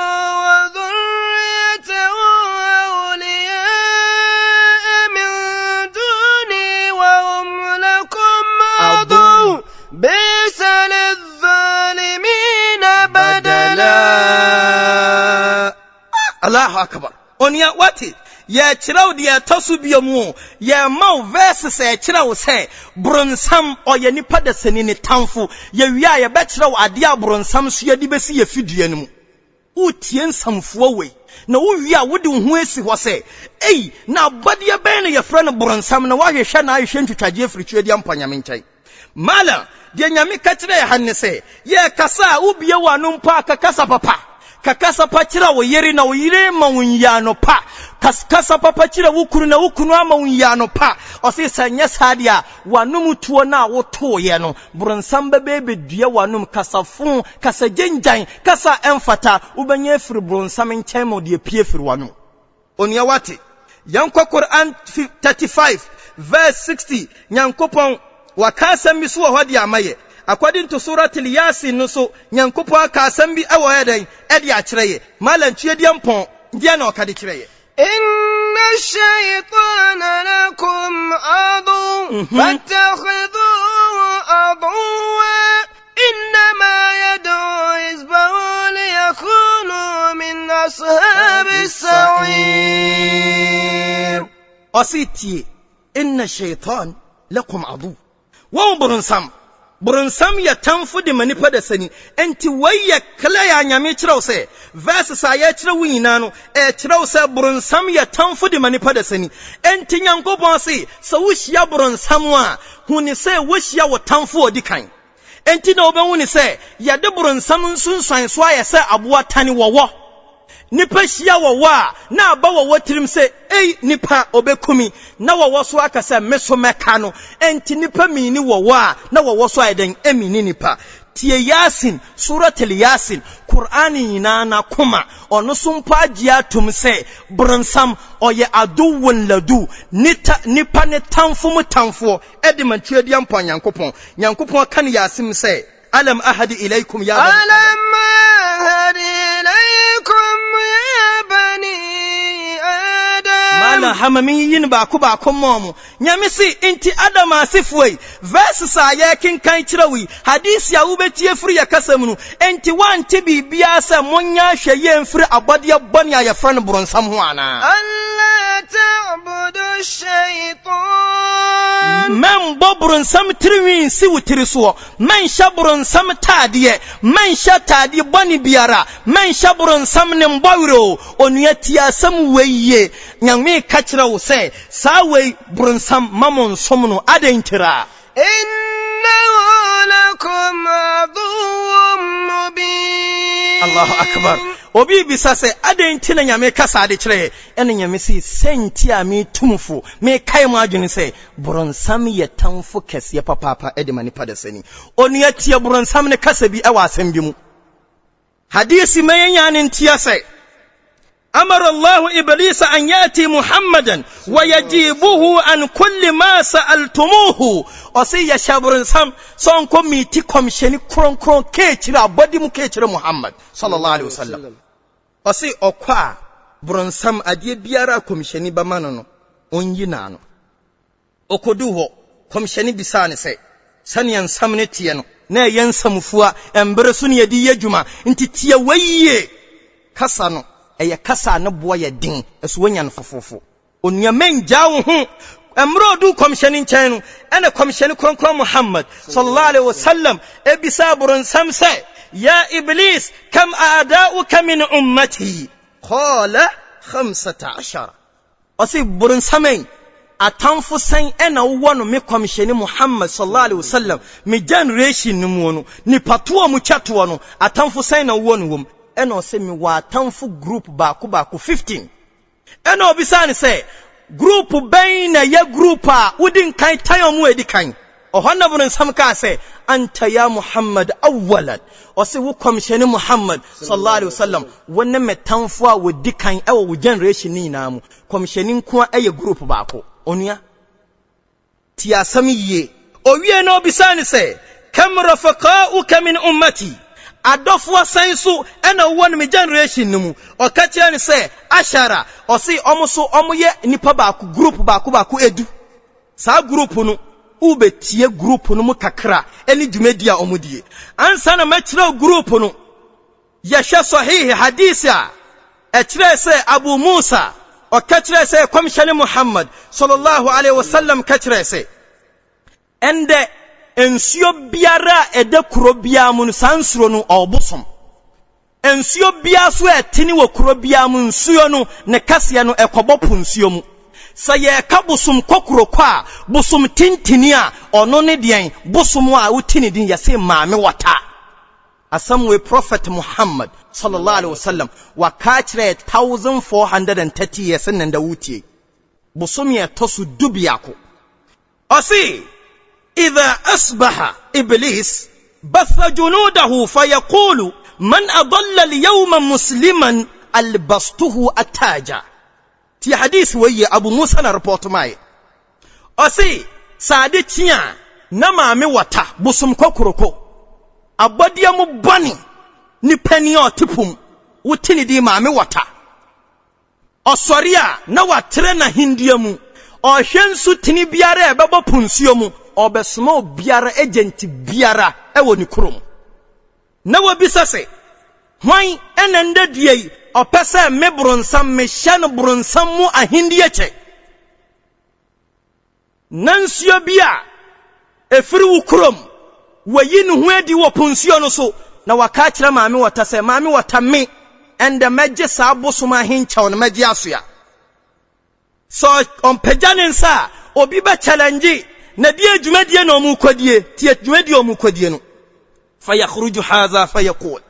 wa dhurriyatahu awliyaa min duni wa hum lakum adu bisa lidhalimina badala. Allahu akbar. Onua, wate? Yɛrekyerɛ wo deɛ ɛtɔ so bio mu o. Yɛrema wo verses a ɛkyerɛ wo sɛ bronsam ɔyɛ nipa dasani ne tamfo. Yɛwie a yɛbɛkyerɛ wo adeɛ a bronsam soa de bɛsi yɛ fidua no mu. Woretie nsɛmfua wei, na wowie a wode wo ho asi hɔ sɛ, Ei, na abɔdeɛ bɛn na yɛfrɛ no bronsam na woahwehwɛ na ahwehwɛ ntwitwagyeɛ firi Tweaduampɔ Nyame nkyɛn? Malam, deɛ Nyame ka kyerɛ yɛ ha ne sɛ, yɛrekasa a, wobue w'ano mpo a, ka kasa papa. Ka kasa pa kyerɛ wo yere na wo yere ma wo nyiano pa. Ka kasa papa kyerɛ wo kunu na wo kunu ama wo nyiano pa. Ɔse sɛ nyɛ saa deɛ a, w'anom tuo no a wotooeɛ no, bronsam bɛbɛ bɛdua w'anom kasa fo, kasa gyangyan, kasa a ɛmfata, wobɛnya afiri bronsam nkyɛn ma ɔde apue afiri w'anom. Onua wate? Yɛnkɔ Qur'an 35 verse 60, Nyankopɔn Waka asɛm bi so wɔ hɔ de ama yɛ. According to Surat Al-Yasin no so, Nyankopɔn aka asɛm bi wɔ hɔ dɛn? Ɛde akyerɛ yɛ. Malam Tweaduampɔn, deɛn na ɔka de kyerɛ yɛ? Inna shaytana lakum adu fattakhidhuhu aduwwa innama yad'u hizbahu liyakunu min ashabi sa'ir. Ɔse tie, inna shaitan lakum adu. Wɔn boronsam, boronsam yɛ tamfo de ma nipa dasani. Enti wei yɛ clear a Nyame kyerɛ wo sɛ, verses a yɛkyerɛ wo nyinaa no, ɛkyerɛ wo sɛ boronsam yɛ tamfo de ma nipa dasani. Enti Nyankopɔn se, sɛ wohyia boronsam a, hu ne sɛ wohyia wo tamfo a ɔdi kan. Enti na wobɛhu ne sɛ yɛde boronsam nsunsuanso ayɛ sɛ aboa tane wɔwɔ. Nnipa hyia wɔwɔ a, na aba wɔwɔ tirim sɛ, Ei, nipa, ɔbɛku me. Na wɔwɔ so aka sɛ, Me so mɛka no. Enti nnipa mini wɔwɔ a, na wɔwɔ so ayɛ dɛn? Amini nnipa. Tie Yasin, Surat Al-Yasin, Qur'aan nyinaa n'akoma. Ɔno so mpo agye atom sɛ, boronsam, ɔyɛ aduwwun ladu, nita, nnipa ne tamfo mu tamfoɔ, ɛde ma Tweaduampɔn Nyankopɔn. Nyankopɔn ka no Yasin mu sɛ, Alam ahadi ilaykum ya bani Adam. Alam ahadi ilaykum ya bani Adam. Malam hama me yiyi no baako baako mmɔɔ mo. Nyame se, nti Adam asefoɔ yi, verses a yɛrekenkan kyerɛ wo yi, hadisi a wobɛtie firi yɛ kasa mu no, enti woante biribiara sɛ monyɛ ahwɛyie mfiri abɔdeɛ bɔne a yɛfrɛ no boronsam ho anaa? Alla ta'budu shaytan. Mɛmbɔ boronsam tirinwi nsi wo tiri soɔ. Mɛnhyɛ boronsam taadeɛ, mɛnhyɛ taadeɛ bɔne biara, mɛnhyɛ boronsam ne mbɔwerɛ o, onua tie asɛm wei yie, Nyame reka kyerɛ wo sɛ, saa wei, boronsam, ma mo nsom no, adɛn ntira? Innahu lakum aduwwun mubin. Allahu Akbar. Obi rebisa sɛ, adɛn nti na Nyame ka saa de kyerɛ yɛ? Ɛna Nyame se, sɛ nti a me tumfo, mekae mo adwene sɛ, Boronsam yɛ tamfo kɛseɛ papaapa de ma nipa dasani. Onua tie boronsam ne kasa bi wɔ asɛm bi mu. Hadisi ma yɛnya ne ntia sɛ, Amara Allahu Iblisa an yati Muhammadan wa yajibuhu an kulli ma sa'altumuhu. Ɔse yɛhyɛ boronsam sɛ ɔnkɔ miiti kɔmhyɛni kronkron keekyire abɔde mu keekyire Muhammad sallallahu alaihi wasallam. Ɔse ɔkɔ a, bronsam adeɛ biara a kɔmhyɛni bɛma no no, ɔnyi no ano. Ɔkɔduu hɔ, kɔmhyɛni bisaa no sɛ, Sɛdeɛ nsɛm no teɛ no, na ɛyɛ nsɛmfua, mberɛ so na yɛde yɛ adwuma, nti tie wei yie, Kasa no, ɛyɛ kasa a ne boɔ yɛ den, ɛso woanya no fofoofo. Onua mɛngyaa wo ho. Mmerɛ ɔduu kɔmhyɛni nkyɛn no, ɛna kɔmhyɛni kronkron Muhammad sallallahu alaihi wasallam ebisaa boronsam sɛ, Ya Iblis, kam a'da'uka min ummati? Qala khamsata ashara. Ɔse, boronsam ei, atamfo sɛn ɛna wowɔ no me kɔmhyɛni Muhammad sallallahu alaihi wasallam me generation no muo no, nipa toɔ mu twa toɔ no, atamfo sɛn na wowɔ no wom? Ɛna ɔse, mewɔ atamfo group baako baako 15. Ɛnna obisaa no sɛ, Group bɛn na ɛyɛ group a wodi nkan tan wɔn a edi kan? Ɔhɔ na Boronsam kaa sɛ, Anta ya Muhammad awwalan. Ɔse, Wo Kɔmhyɛni Muhammad, sallallahu alaihi wasallam, wo ne me tamfo a wɔdi kan wɔ wo generation no nyinaa mu. Kɔmhyɛni nko ara yɛ group baako. Onua. Tie asɛm yi yie. Ɔwiee no ɔbisaa no sɛ, Kam rafaqaa'uka min ummati? Adɔfoɔ sɛn so na wowɔ no me generation no mu? Ɔka kyerɛɛ no sɛ, Ashara. Ɔse wɔn nso wɔyɛ nnipa baako, group baako baako edu. Saa group no, wobɛtie group no mu kakra ne dwumadie a wɔdie. Ansa na mɛkyerɛ wo group no, Yɛhwɛ Sahih hadith a ɛkyerɛɛ sɛ Abu Musa ɔka kyerɛɛ sɛ Kɔmhyɛne Muhammad sallallahu alaihi wasallam ka kyerɛɛ sɛ, Ɛndɛ nsuo biara a ɛda kuro biara mu no, saa nsuo no ɔwɔ bosom. Nsuo biara so a ɛtene wɔ kuro biara mu, nsuo no ne kaseɛ no ɛkɔbɔ po nsuo mu. Sɛ yɛreka bosom kokuroko a, bosom tintini a ɔno ne deɛn? Bosom a wote ne din yɛse Maame Wɔta. Asɛm wei Prophet Muhammad sallallahu alaihi wasallam waka akyerɛ yɛ 1430 years nnɛ nda wotie. Bosome a ɛtɔ so dubiako. Ɔse, Idha asbaha Iblis batha junudahu fayaqulu man adalla al-yawma musliman albastuhu ataja. Tie hadith wei yie, Abu Musa na report maeɛ. Ɔse, sɛ ade kye a, na maame wɔta, bosom kokoroko, abɔdeɛ mu bɔne, ne panin a ɔte po mu, wote ne din maame wɔta. Ɔsɔre a, na watrɛ n'ahendeɛ mu, ɔrehwɛ nsutene biara a ɛbɛbɔ po nsuo mu, ɔrebɛsoma obiara, agent biara wɔ ne kurom. Na wɔbisa sɛ, Hwan na nnɛ dua yi ɔpɛ sɛ me bronsam mehyɛ no bronsam mu ahennie kyɛ? Na nsuo bi a ɛfiri wo kurom, wayi ne ho adi wɔ po nsuo no so, na waka akyerɛ Maame Wɔta sɛ, Maame Wɔta, me, ɛndɛ mɛgye saa bosom ahenkyɛw no, mɛgye asoa. Sɛ ɔmpagya ne nsa a, obi bɛ challenge na deɛ dwumadie na ɔmo kɔdie, tie dwumadie ɔmo kɔdie no. Fayakhruju hadha fayaqul.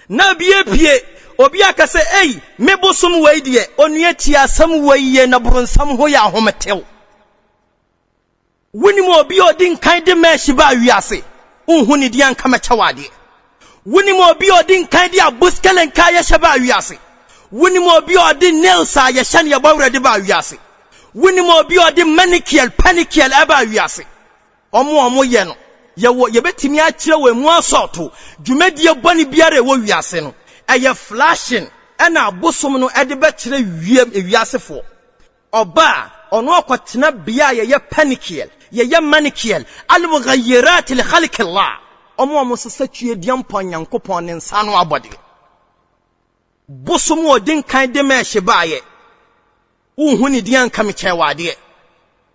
Na bi apue, Obi aka sɛ, Ei, me bosom wei deɛ, onua tie asɛm wei yie na boronsam ho yɛ ahometew. Wonim obi a ɔdi nkan de mɛɛhye baa wiase? Wonhu ne din anka mɛkyɛ wo adeɛ. Wonim obi a ɔdi nkan de aboskelenka a yɛhyɛ baa wiase? Wonim obi a ɔde nails a yɛhyɛ no yɛbɔ werɛ de baa wiase? Wonim obi a ɔde manicure, pedicure ɛbaa wiase? Wɔn a wɔyɛ no, yɛwɔ, yɛbɛtumi akyerɛ wɔn mu asɔɔto. Dwumadie bɔne biara a ɛwɔ wiase no, ɛyɛ flashing ɛna abosom no ɛde bɛkyerɛ wiem, ewiasefoɔ. Ɔba a, ɔno ɔkɔtena bea a yɛyɛ panikiel, yɛyɛ manikiel, al-mughayyirat li khalqillah, wɔn a wɔsesa tweaduampɔn Nyankopɔn ne nsa ano abɔdeɛ. Bosom a ɔdi nkan de mɛɛhye baeɛ, wonhu ne din anka mekyɛɛ wo adeɛ.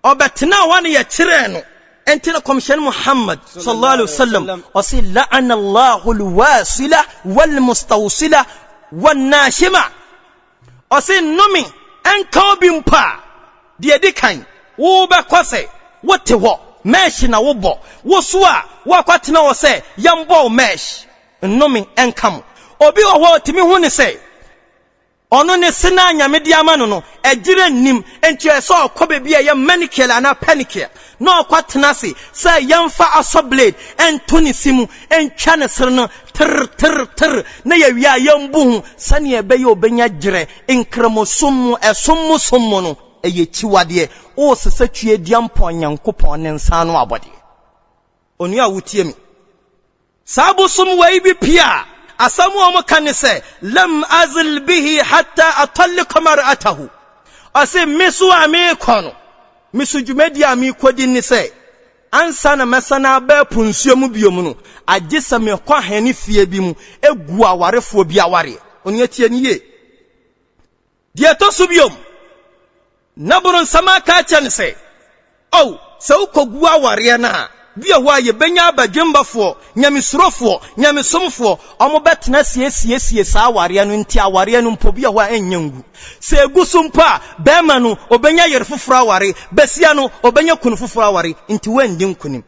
Ɔbɛtenaa hɔ na yɛkyerɛɛ no. Ɛnti na Kɔmhyɛne Muhammad sallallahu alaihi wasallam ɔse la'ana Allahu al-wasila wal-mustawsila wan-nashima. Ɔse nnome nka obi mpo a, deɛ ɛdi kan, wobɛkɔ sɛ wote hɔ, mɛɛhye na wobɔ, wo so a woakɔtena hɔ sɛ yɛmbɔ wo mɛɛhye, nnome nka mo. Obi wɔ hɔ a ɔtumi hu ne sɛ ɔno ne se no a Nyame de ama no no, ɛgyerɛ nnim, enti ɛsɛ sɛ ɔkɔ baabi a ɛyɛ manicure anaa pedicure na ɔkɔtena ase sɛ yɛmfa asɔ blade nto ne se mu ntwa ne sere no ter ter ter na yɛwie a yɛmbu ho sɛnea ɛbɛyɛ ɔbɛnya gyerɛ. Nkramosom mu, ɛsom mu som mu no, ɛyɛ akyiwadeɛ. Woresesa Tweaduampɔn Nyankopɔn ne nsa ano abɔdeɛ. Onua a wotie me, Saa bosom wei bi pue a, asɛm a wɔka ne sɛ, Lam azil bihi hatta atalliqa mar'atahu. Ɔse, me so a merekɔ no, me so dwumadi a merekɔdi ne sɛ, ansa na mɛsan aba apu nsuo mu biom no, agye sɛ mekɔ ahene fie bi mu gu awarefoɔ bi awareɛ. Onua tie no yie. Deɛ ɛtɔ so biom, na boronsam aka akyerɛ no sɛ, Ao, sɛ wokɔgu awareɛ no a, bi wɔ hɔ a yɛbɛnya abadwembafoɔ, nyamesurofoɔ, nyamesomfoɔ, wɔbɛtena ase asiesie saa awareɛ no, nti awareɛ no mpo bi wɔ hɔ a ɛnnya ngu. Sɛ ɛgu so mpo a, barima no, ɔbɛnya yere foforɔ aware, basia no, ɔbɛnya kunu foforɔ aware, nti woanndi nkonim.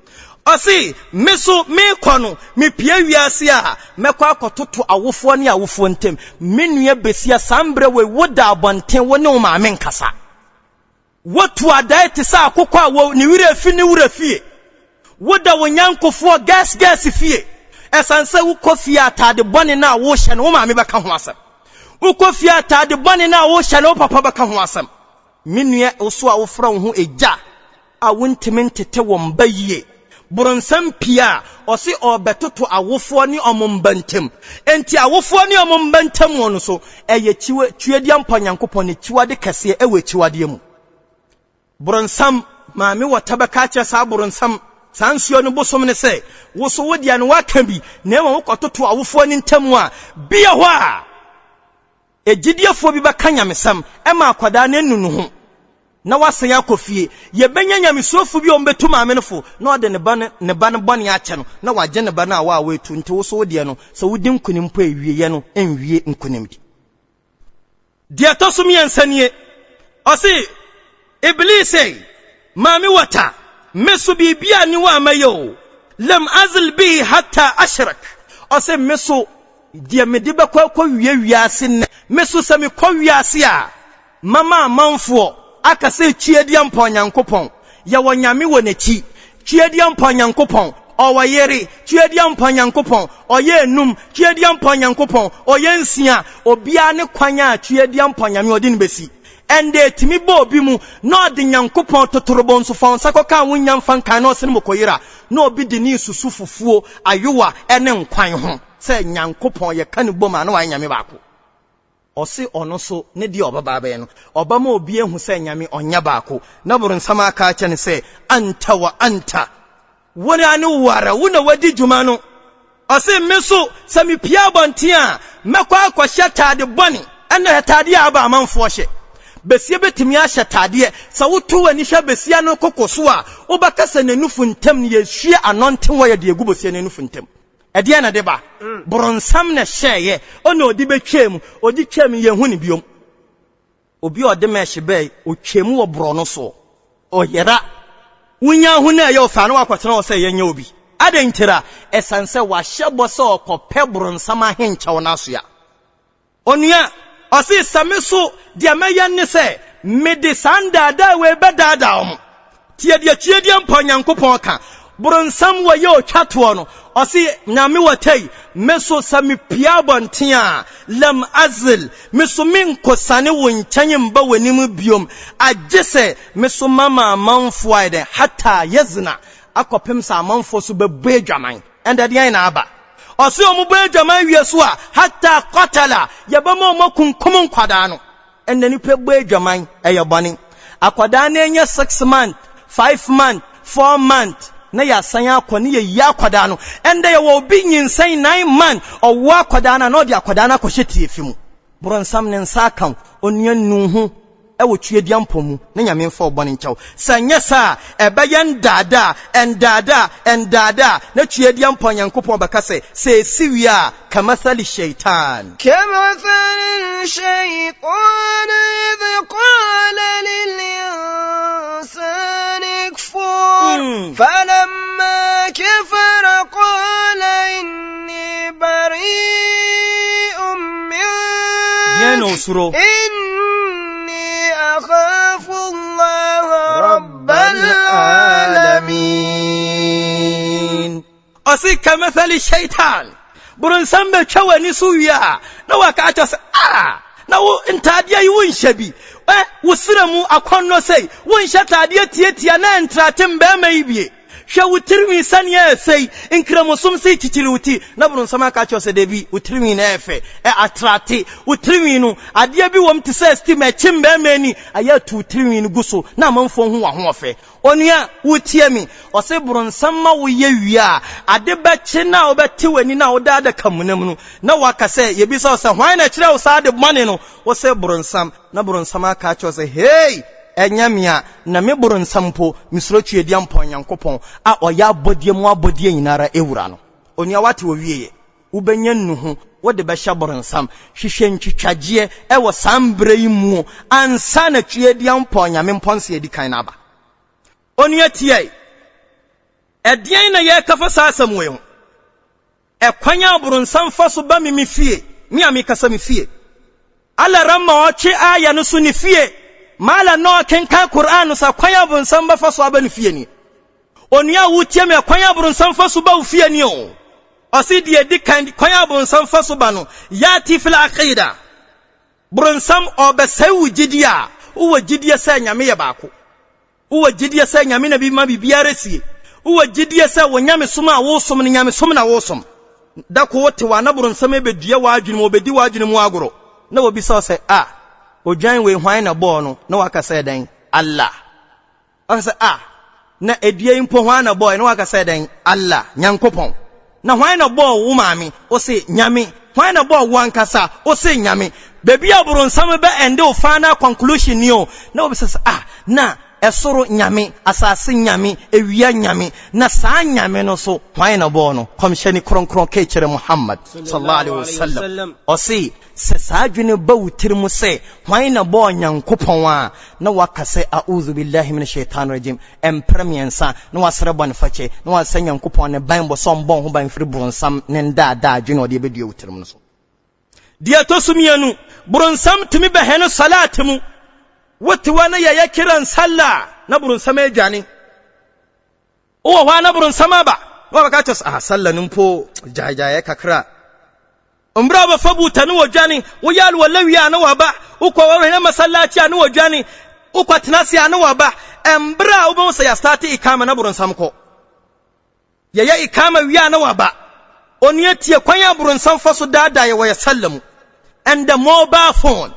Ɔse, Me so meekɔ no, mepue wiase a, mɛkɔ akɔtoto awofoɔ ne awofoɔ ntam. Me nua besia, saa mberɛ wei woda abɔnten, wo ne wo maame nkasa. Wotu adae te sɛ akokɔ a wɔ ne werɛ afi ne wura fie. Woda wo nyankofoɔ gɛs gɛs fie. Ɛsiane sɛ wokɔ fie a ataade bɔne no a wohyɛ no, wo maame bɛka ho asɛm. Wokɔ fie a ataade bɔne no a wohyɛ no, wo papa bɛka ho asɛm. Me nua, wo so a wofrɛ wo ho agya a wontumi ntete wo mba yie, boronsam pii a ɔse ɔrebɛtoto awofoɔ ne ɔmo mba ntam. Enti awofoɔ ne ɔmo mba ntam no so ɛyɛ kyiwa, Tweaduampɔ Nyankopɔn n'akyiwade kɛseɛ ɛwɔ akyiwadeɛ mu. Boronsam, maame wɔta bɛka akyerɛ saa boronsam, saa nsuo no bosom no sɛ, wo so wo deɛ no woaka bi, na mmom wokɔtoto awofoɔ no ntam a, bi wɔ hɔ a, Agyidiefoɔ bi bɛka nyamesɛm ma akwadaa no anu ne ho na wasan akɔ fie. Yɛbɛnya nyamesurofoɔ bi a wɔbɛtu maame no fo na ɔde ne ba no ne ba no bɔne akyɛ no na wagye ne ba no a wo a woatu nti wo so wo deɛ no sɛ wodi nkonim mpo a awieɛ no nwie nkonimdi. Deɛ ɛtɔ so miɛnsa nie, ɔse Ibliis ei, Maame wata, me so biribiara nni hɔ a mɛyɛ o, lam azil bihi hatta ashrak, ɔse me so deɛ mede bɛkɔ akɔwie wiase nnɛ, me so sɛ mekɔ wiase a, mɛma amanfoɔ aka sɛ Tweaduampɔn Nyankopɔn, yɛwɔ Nyame wɔ n'akyi, Tweaduampɔn Nyankopɔn, ɔwɔ yere, Tweaduampɔn Nyankopɔn, ɔyɛ enum, Tweaduampɔn Nyankopɔn, ɔyɛ nsia, obiara ne kwan a Tweaduampɔn Nyame ɔde no bɛsi. Ɛnde etumi bɔ obi mu na ɔde Nyankopɔn totorobɔ nso fa wo nsa kɔka a wonnya mfa nkan na ɔsene mokoyera na obi de ne resusu fufuo, ayowa ne nkwan ho sɛ Nyankopɔn yɛka no bom a na wayɛ Nyame baako. Ɔse ɔno nso ne deɛ ɔbɛba abɛyɛ no ɔbɛma obi ahu sɛ Nyame ɔnyɛ baako na boronsam aka akyerɛ no sɛ anta wa anta Wo ara ne wo ara, wo na woadi dwuma no. Ɔse, Me nso, sɛ mepue abɔnten a, mɛkɔ akɔhyɛ ataade bɔne. Ɛnna atadeɛ a aba amanfoɔ hyɛ. Basia bɛtumi ahyɛ tadeɛ. Sɛ woto w'ani hwɛ basia no koko so a, wobɛka sɛ n'anufu ntam no, yɛhwie anɔnten wɔ yɛde agu bosia no anufu ntam. Ɛdeɛn na ɛde ba? Boronsam na ɛhyɛeɛ, ɔna ɔde bɛtwaam. Ɔde twaam no, yɛnhu no biom. Obi a ɔde mesh bae, otwaam wɔ borɔno soɔ. Ɔyera. Wonya ho no a ɛyɛ wo fɛ a na woakɔtena hɔ sɛ yɛnyɛ obi. Adɛn ntira? Ɛsiane sɛ wahyɛ bɔ sɛ ɔkɔpɛ boronsam ahenkyɛw no asoa. Onua, ɔse sɛ me so deɛ mɛyɛ ne sɛ mede saa ndaadaa wei bɛdaadaa wɔn. Tie deɛ Tweediampɔ Nyankopɔn ka, Boronsam wɔ yɛ otwa toɔ no, ɔse Nyame wɔ tei, me so sɛ me pue abɔnten a, lam azil, me so me nkosane wo nkyɛn mba w'anim biom, agye sɛ me so mama amanfoɔ ayɛ dɛn, hatta yazna, akɔpem sɛ amanfoɔ so bɛbɔ adwaman. Ɛndɛ deɛn na aba? Ɔse wɔn bɔ adwaman wie so a, hatta qatala, yɛbɛma wɔn akunkum nkwadaa no. Ɛnna nipa bɔ adwaman, ɛyɛ bɔne. Akwadaa no anya 6 month, 5 month, 4 month na yɛasan akɔ ne yɛyi akwadaa no. Ɛnda yɛwɔ obi nyinsɛn 9 month, ɔwɔ akwadaa no a na ɔde akwadaa no akɔhyɛ tiefi mu. Borɔnsam ne nsa aka wo, onua, nu ho ɛwɔ Tweediampɔ mu na Nyame mfa wo bɔne nkyɛw. Sɛ nyɛ saa a, ɛbɛyɛ ndaadaa, ndaadaa, ndaadaa na Tweediampɔ Nyankopɔn bɛka sɛ ɛsi wie a, kamathali shaitan. كمثل الشيطان إذ قال للإنسان اكفر فلما كفر قال إني بريء deɛn na منك osuro إني أخاف الله رب العالمين. Ɔse kamathali shaitan, boronsam bɛtwa w'ani so wie a na waka akyɛ sɛ a na wo ntaadeɛ yi wonhyɛ bi ɛ, wo serɛ mu akɔnnɔ sei, wonhyɛ taadeɛ tietia na ɛntrate mbɛrima yi bie. Hwɛ wo tirinwi sɛneɛ ɛfɛ yi, nkramosom se kyikyiri wo ti, na boronsam aka akyerɛ sɛ dabi, wo tirinwi na ɛfɛ ɛ, atrate wo tirinwi no, adeɛ bi wɔm te sɛ steam ɛkye mbɛrima ani ayɛ atu wo tirinwi no gu so na amanfoɔ hu w'ahoɔfɛ. Onua, wotie me? Ɔse boronsam ma woyɛ wie a, ade bɛkye na wobɛte w'ani na woda adaka munam no na waka sɛ yɛbisa wo sɛ hwan na kyerɛ wo saa ade bɔne no, wo sɛ boronsam, na boronsam aka akyerɛ wo sɛ hei, ɛnyɛ me a na me boronsam mpo mesuro Tweediampɔn Nyankopɔn a ɔyɛ abɔdeɛ mu abɔdeɛ nyinara ewura no. Onua, wate wɔ wieɛ, wobɛnya nnuho wode bɛhyɛ boronsam. Hwehwɛ ntwitwagyeɛ ɛwɔ saa mberɛ yi mu ansa na Tweediampɔn Nyame mpɔnse adi kan no aba. Onua, tie, ɛdeɛn na yɛreka fa saa asɛm wei ho? Ɛkwan a boronsam fa so ba me me fie, me a mekasa me fie, ala rama ɔtwe aya no so ne fie maala na ɔkenkan Koran no sɛ kwan a boronsam bɛfa so aba ne fie ni. Onua a wotie me, kwan a boronsam fa so ba wo fie ni o. Ɔse deɛ di kan, kwan a boronsam fa so ba no, yati fil aqida. Boronsam ɔbɛsɛe wo gyidie a wowɔ gyidie sɛ Nyame yɛ baako, wowɔ gyidie sɛ Nyame na bi ma biribiara sie, wowɔ gyidie sɛ wo nyamesom a wosom no, nyamesom na wosom da ko wote wɔ ana boronsam bɛdua w'adwene mu, wɔbɛdi w'adwene mu agorɔ na wɔbisa wo sɛ, a odwan wei hwan na bɔɔ no? Na waka sɛ dɛn? Allah. Waka sɛ, a na edua yi mpo hwan na bɔɔ? Na waka sɛ dɛn? Allah, Nyankopɔn. Na hwan na bɔɔ wo maame? Wo se Nyame. Hwan na bɔɔ wo ankasa? Wo se Nyame. Baabi a boronsam bɛ ɛnde wo final conclusion ni o, na wɔbisa sɛ, ah, na ɛsoro Nyame, asase Nyame, ewia Nyame, na saa Nyame no so hwan na bɔɔ no? Kɔmhyɛni kronkron kekyerɛ Muhammad sallallahu alaihi wasallam, ɔse sɛ saa adwene ba wo tiri mu sɛ hwan na bɔɔ Nyankopɔn a, na waka sɛ a'udhu billahi min shaitan rajim mprɛ mmiɛnsa, na wasrɛ bɔnefakyɛ na wasɛ Nyankopɔn ne ban bɔ sɛ ɔmbɔ ho ban firi boronsam ne ndaadaa adwene a ɔde abɛdua wo tirim no so. Deɛ ɛtɔ so mmienu, boronsam tumi bɛhɛn no salat mu. Wote hɔ na yɛyɛ kiran salla na boronsam adwane. Wowɔ hɔ a na boronsam aba na wabɛka kyerɛ sɛ ah, salla no mpo gyaegyaeɛ kakra. Mmerɛ a wɔbɛfa buta ne wɔdwane, woyɛ alwala wie a na waba, wokɔ wɔhwɛ masallaci a na wɔdwane, wokɔ tena ase a na waba. Mmerɛ a wobɛhu sɛ yɛastarte ikama na boronsam kɔ. Yɛyɛ ikama wie a na waba. Onua, tie kwan a boronsam fa so daadaa yɛ wɔ yɛ salla mu. And the mobile phone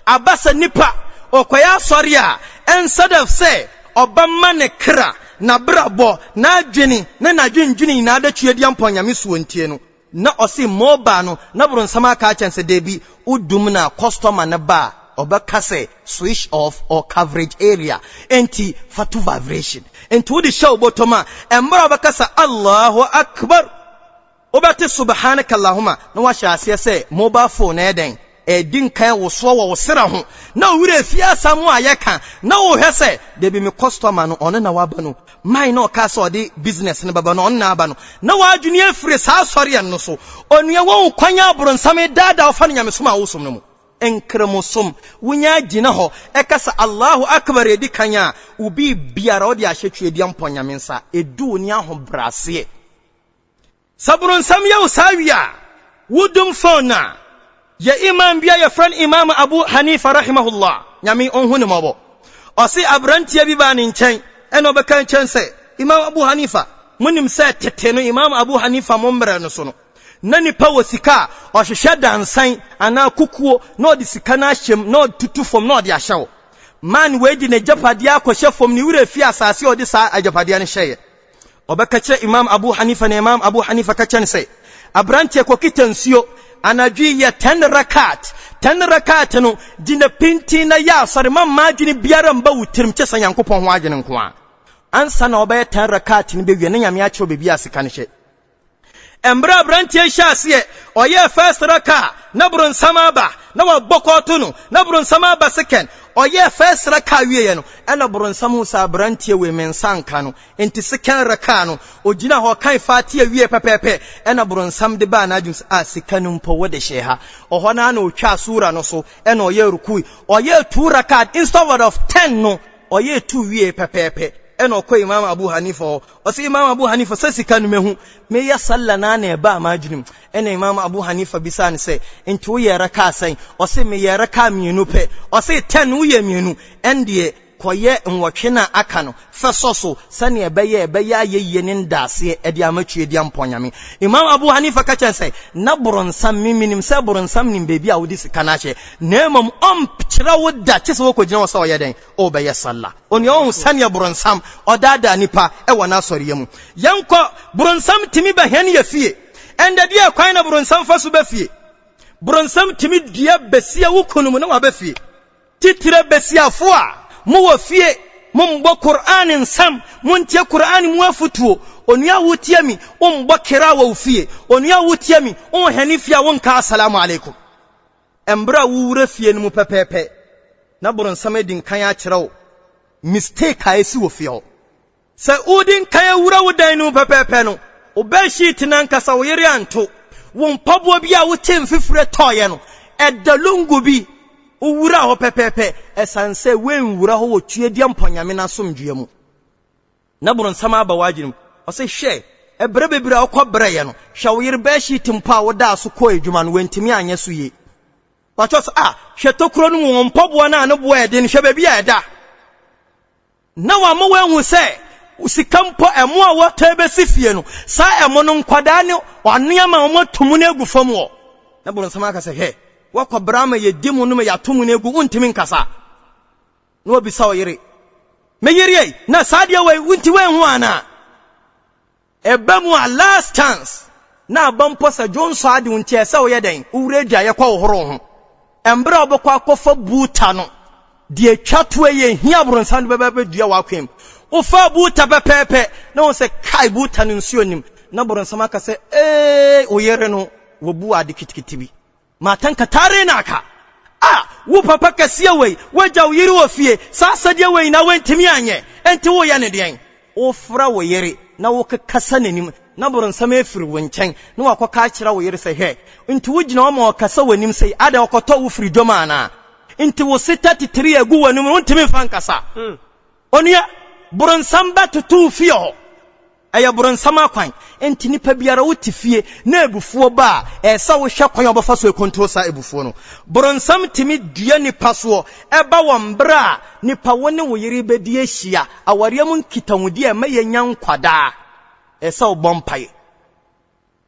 aba sɛ nipa ɔkɔyɛ asɔre a, instead of sɛ ɔbɛma ne kra, n'abrabɔ, n'adwene ne n'adwendwene nyinaa da Tweediampɔn Nyame soɔ ntie no, na ɔse mobile no na boronsam aka akyɛn sɛ dabi, wodum na customer no ba a, ɔbɛka sɛ switch off or coverage area, enti fa to vibration. Enti wode hyɛ wo bɔtɔm a, mmerɛ a wobɛka sɛ Allahu Akbar, wobɛte subhanaka Allahumma na wahyɛ aseɛ sɛ mobile phone na ɛyɛ dɛn? Ɛredi nkan wosoɔ wɔ wo serɛ ho, na wo werɛ fi asɛm a yɛka, na wohwɛ sɛ, dabi me customer no, ɔno na waba no, man na ɔkaa sɛ ɔde business no bɛba no, ɔno na aba no, na w'adwene afiri saa asɔreɛ no so. Onua, woahu kwan a boronsam redaadaa wo fa no nyamesom a wosom no mu? Nkramosom, wonya gyina hɔ ɛka sɛ Allahu Akbar ɛdi kan a, wo biribiara wode ahyɛ Tweaduampɔn Nyame nsa, ɛdu wo ne ahobrɛaseɛ. Sɛ boronsam yɛ wo saa wie a, wodum phone no a, yɛ Imam bi a yɛfrɛ no Imam Abu Hanifa rahimahullah, Nyame ɔnhu no mmɔbɔ. Ɔse abranteɛ bi baa ne nkyɛn ɛna ɔbɛka kyerɛ no sɛ, Imam Abu Hanifa, monim sɛ tete no Imam Abu Hanifa mo mmerɛ no so no, na nipa wɔ sika a, ɔhwehwɛ dansan anaa kukuo na ɔde sika no ahyɛ mu na ɔtutu fam na ɔde ahyɛ hɔ. Man wei de n'agyapadeɛ akɔhyɛ fam, ne werɛ fi asase a ɔde saa agyapadeɛ no hyɛeɛ. Ɔbɛka kyerɛ Imam Abu Hanifa na Imam Abu Hanifa ka kyerɛ no sɛ, Aberanteɛ kɔkita nsuo, anadwo yi yɛ ten rakat, ten rakat no, gyina pintinn na yɛ asɔre, ma mma adwene biara mba wo tirim kyɛ sɛ Nyankopɔn ho adwene nko ara. Ansa na ɔbɛyɛ ten rakat no bɛwie na Nyame akyerɛ wo baabi a sika no hyɛ. Mmerɛ aberanteɛ yi hyɛɛ aseɛ, ɔyɛɛ first raka, na bronsam aba, na wabɔ kɔɔto no, na bronsam aba second, ɔyɛɛ first raka wieɛ no, ɛna bronsam hu sɛ aberanteɛ wei me nsa nka no, nti second raka no, ɔgyina hɔ kan fatia wie pɛpɛɛpɛ, ɛna bronsam de baa n'adwene sɛ, ah, sika no mpo wode hyɛɛ ha. Ɔhɔ no ara na ɔtwaa sura no so, ɛna ɔyɛɛ rukui, ɔyɛɛ two rakat instead of ten no, Ɔyɛɛ tuu wiee pɛpɛɛpɛ ɛna ɔkɔɔ Imaam Abu Hanifa hɔ. Ɔse, Imaam Abu Hanifa, sɛ sika no mahu, meyɛ Sallah no ara na ɛbaa m'adwene mu. Ɛna Imaam Abu Hanifa bisaa no sɛ, Nti woyɛɛ Rakaa sɛn? Ɔse, Meyɛɛ Rakaa mmienu pɛ. Ɔse, Ten no woyɛɛ mmienu? Ɛndeɛ kɔyɛ nwɔtwe no a aka no, fɛ sɔ so, sɛdeɛ ɛbɛyɛ a ɛbɛyɛ ayɛyie ne ndaaseɛ de ama Tweediampɔn Nyame. Imaam Abu Hanifa ka kyerɛɛ no sɛ, Na boronsam, me menim sɛ boronsam nim baabi a wode sika no ahyɛ, Na mmom ɔnkyerɛ wo da kye sɛ wokɔgyina hɔ sɛ ɔyɛ dɛn? Ɔrebɛyɛ salla. Onua woahu sɛdeɛ boronsam ɔdaadaa nipa wɔ n'asɔreyɛ mu? Yɛnkɔ, boronsam tumi ba hɛn yɛ fie. Ɛndɛ deɛ kwan na boronsam fa so ba fie? Boronsam tumi dua besia wo kunu mu na waba fie. Titire besiafo a mowɔ fie, mombɔ Qur'aan nsɛm, montie Qur'aan mu afutuo. Onua wotie mi, wombɔ kira wɔ wo fie. Onua wotie mi, wonhɛne fie a wonka Assalamu alaikum. Mbrɛ a wowura fie no mu pɛpɛɛpɛ na boronsam edi nkan akyerɛ wo mistake a esi wɔ fie hɔ. Sɛ wodi nkan awura wo dan no mu pɛpɛɛpɛ no, wo bedsheet no ankasa wo yere anto, wo mpaboa bi a wote mfifire tɔeɛ no, ɛda lungu bi, wowura hɔ pɛpɛɛpɛ, ɛsiane sɛ woanwura hɔ wɔ Tweaduampɔn Nyame no asomdwoeɛ mu. Na boronsam aba w'adwene mu. Ɔse, Hwɛ, ɛberɛ bebree a wokɔ brɛeɛ no, hwɛ wo yere bedsheet mpo a wodaa so kɔɔ adwuma no, wantumi anyɛ so yie. Wakyerɛ sɛ, Ah, hwɛ tokuro no mu, wɔn mpaboa no a ne boɔ yɛ den no, hwɛ baabi a ɛda. Na wama woahu sɛ sika mpo, ɛmo a wɔtɔ bɛsi fie no, saa ɛmo no nkwadaa ne wɔanoa ma wɔato mu no agu fam hɔ. Na boronsam aka sɛ, Hwɛ, woakɔ brɛ ama yɛdi mu no ma yɛato mu no agu, wontumi nkasa. Na wabisa ɔyere, Me yere ei, na saa adeɛ wei wonti woanhu anaa? Ɛba mu a last chance na aba mpo sɛ dwonsɔ ade wo nti ɛsɛ woyɛ dɛn? Wowura adwaeɛ kɔ wohoro wo ho. Mmerɛ a wobɛkɔ akɔfa buuta no, deɛ ɛtwa toɔ yi ɛhia abronsam de bɛba bɛdua w'akwan mu. Wofaa buuta pɛpɛɛpɛ na wohu sɛ kai buuta no nsuo nnim. Na bronsam aka sɛ ee wo yere no wabu ade kitikiti bi. Matanka tare na aka. Ah, wo papa kɛseɛ wei, woagya wo yere wɔ fie, saa asɛdeɛ wei nyinaa woantumi anyɛ, enti woreyɛ no deɛn? Wofrɛ wo yere na wokekasa n'anim, na boronsam afiri wo nkyɛn na wakɔka akyerɛ wo yere sɛ, Hwɛ, enti wogyina hɔ ma ɔkasa w'anim sei, adɛn ɔkɔtɔɔ wo firi dwam anaa? Enti wo se 33 a ɛgu w'anim no, wontumi mfa nkasa? Onua, boronsam bɛtoto wo fie hɔ. Ɛyɛ boronsam akwan. Enti nipa biara wote fie na abufuo ba a, ɛyɛ sɛ wohwɛ kwan a wobɛfa so akontrol saa abufuo no. Boronsam tumi dua nipa soɔ ɛba wɔ mberɛ a nipa wo ne wo yere bɛdi ahyia, awareɛ mu nkitahodie a ɛma yɛnya nkwa daa. Ɛyɛ sɛ wobɔ mpaeɛ.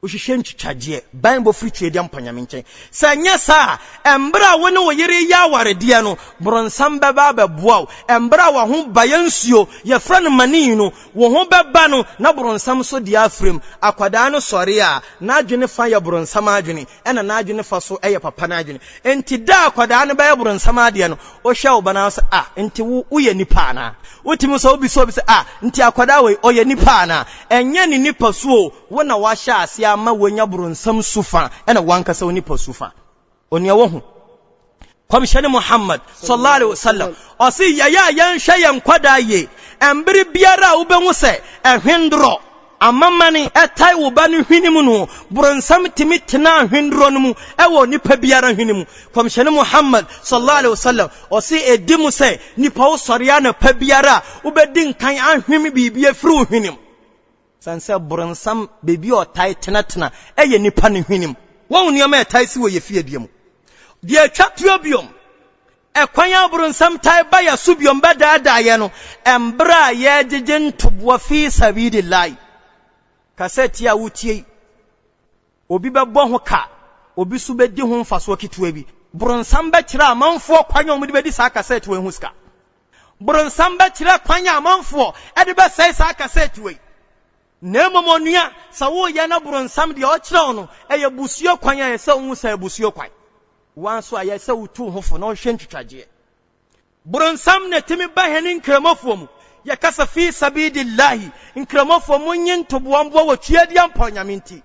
Wohwehwɛ ntwitwagyeɛ, banbɔ firi Tweaduampɔ Nyame nkyɛn. Sɛ ɛnyɛ saa a, mberɛ a wo ne wo yere reyɛ awaredeɛ no, boronsam bɛba abɛboa wo. Mberɛ a w'ahobaeɛ nsuo, yɛfrɛ no manii no, wo ho bɛba no, na boronsam nso deɛ afiri mu. Akwadaa no sɔre a, n'adwene fa yɛ boronsam adwene, ɛna n'adwene fa so yɛ papa no adwene. Enti da a akwadaa no bɛyɛ boronsam adeɛ no, wohwɛ wo ba no ara sɛ, ah, nti wo, woyɛ nipa anaa? Wotumi sɛ wobisa obi sɛ, ah, nti akwadaa wei, ɔyɛ nipa anaa? Ɛnyɛ ne nipasu o, Wo na woahyɛ aseɛ ama wanya bronsam su fa ɛna w'ankasa wo nipa su fa. Onua woahu? Kɔmhyɛne Muhammad sallallahu alaihi wasallam ɔse yɛyɛ a yɛnhwɛ yɛn nkwadaa yie. Mbere biara a wobɛhu sɛ ɛhwendorɔ amamane ɛtae wo ba no hwene mu no, boronsam tumi tena ahwendorɔ no mu ɛwɔ nipa biara hwene mu. Kɔmhyɛne Muhammad sallallahu alaihi wasallam ɔse ɛdi mu sɛ nipa wosɔre anɔpa biara a wobɛdi nkan ahwem biribi afiri wo hwene mu. Sane sɛ boronsam baabi a ɔtae tenatena yɛ nnipa no hwenem. Wɔn nneɛma a ɛtae si wɔ yɛ fiedie mu. Deɛ ɛtwa toɔ biom, ɛkwan a boronsam tae ba yɛ so biom bɛdaadaa yɛ no, mberɛ a yɛregyegye ntoboa fii sabilillahi. Kasɛt yi a wotie yi, obi bɛbɔ ho ka, obi nso bɛdi ho mfasoɔ ketewa bi. Boronsam bɛkyerɛ amanfoɔ kwan a wɔde bɛdi saa kasɛt wei ho sika. Boronsam bɛkyerɛ kwan a amanfoɔ de bɛsɛe saa kasɛt wei. Na mmom onua, sɛ woreyɛ na boronsam deɛ ɔkyerɛ wo no yɛ busuo kwan a, ɛsɛ sɛ wohu sɛ ɛyɛ busuo kwan. Wo ara nso a, ɛyɛ sɛ wotu wo ho fo na wohwɛ ntwitwagyeɛ. Boronsam na ɛtumi ba hɛn Nkramofoɔ mu. Yɛka sɛ, Fii sabiilillahi, Nkramofoɔ monye ntoboa mboa wɔ Tweaduampɔn Nyame nti.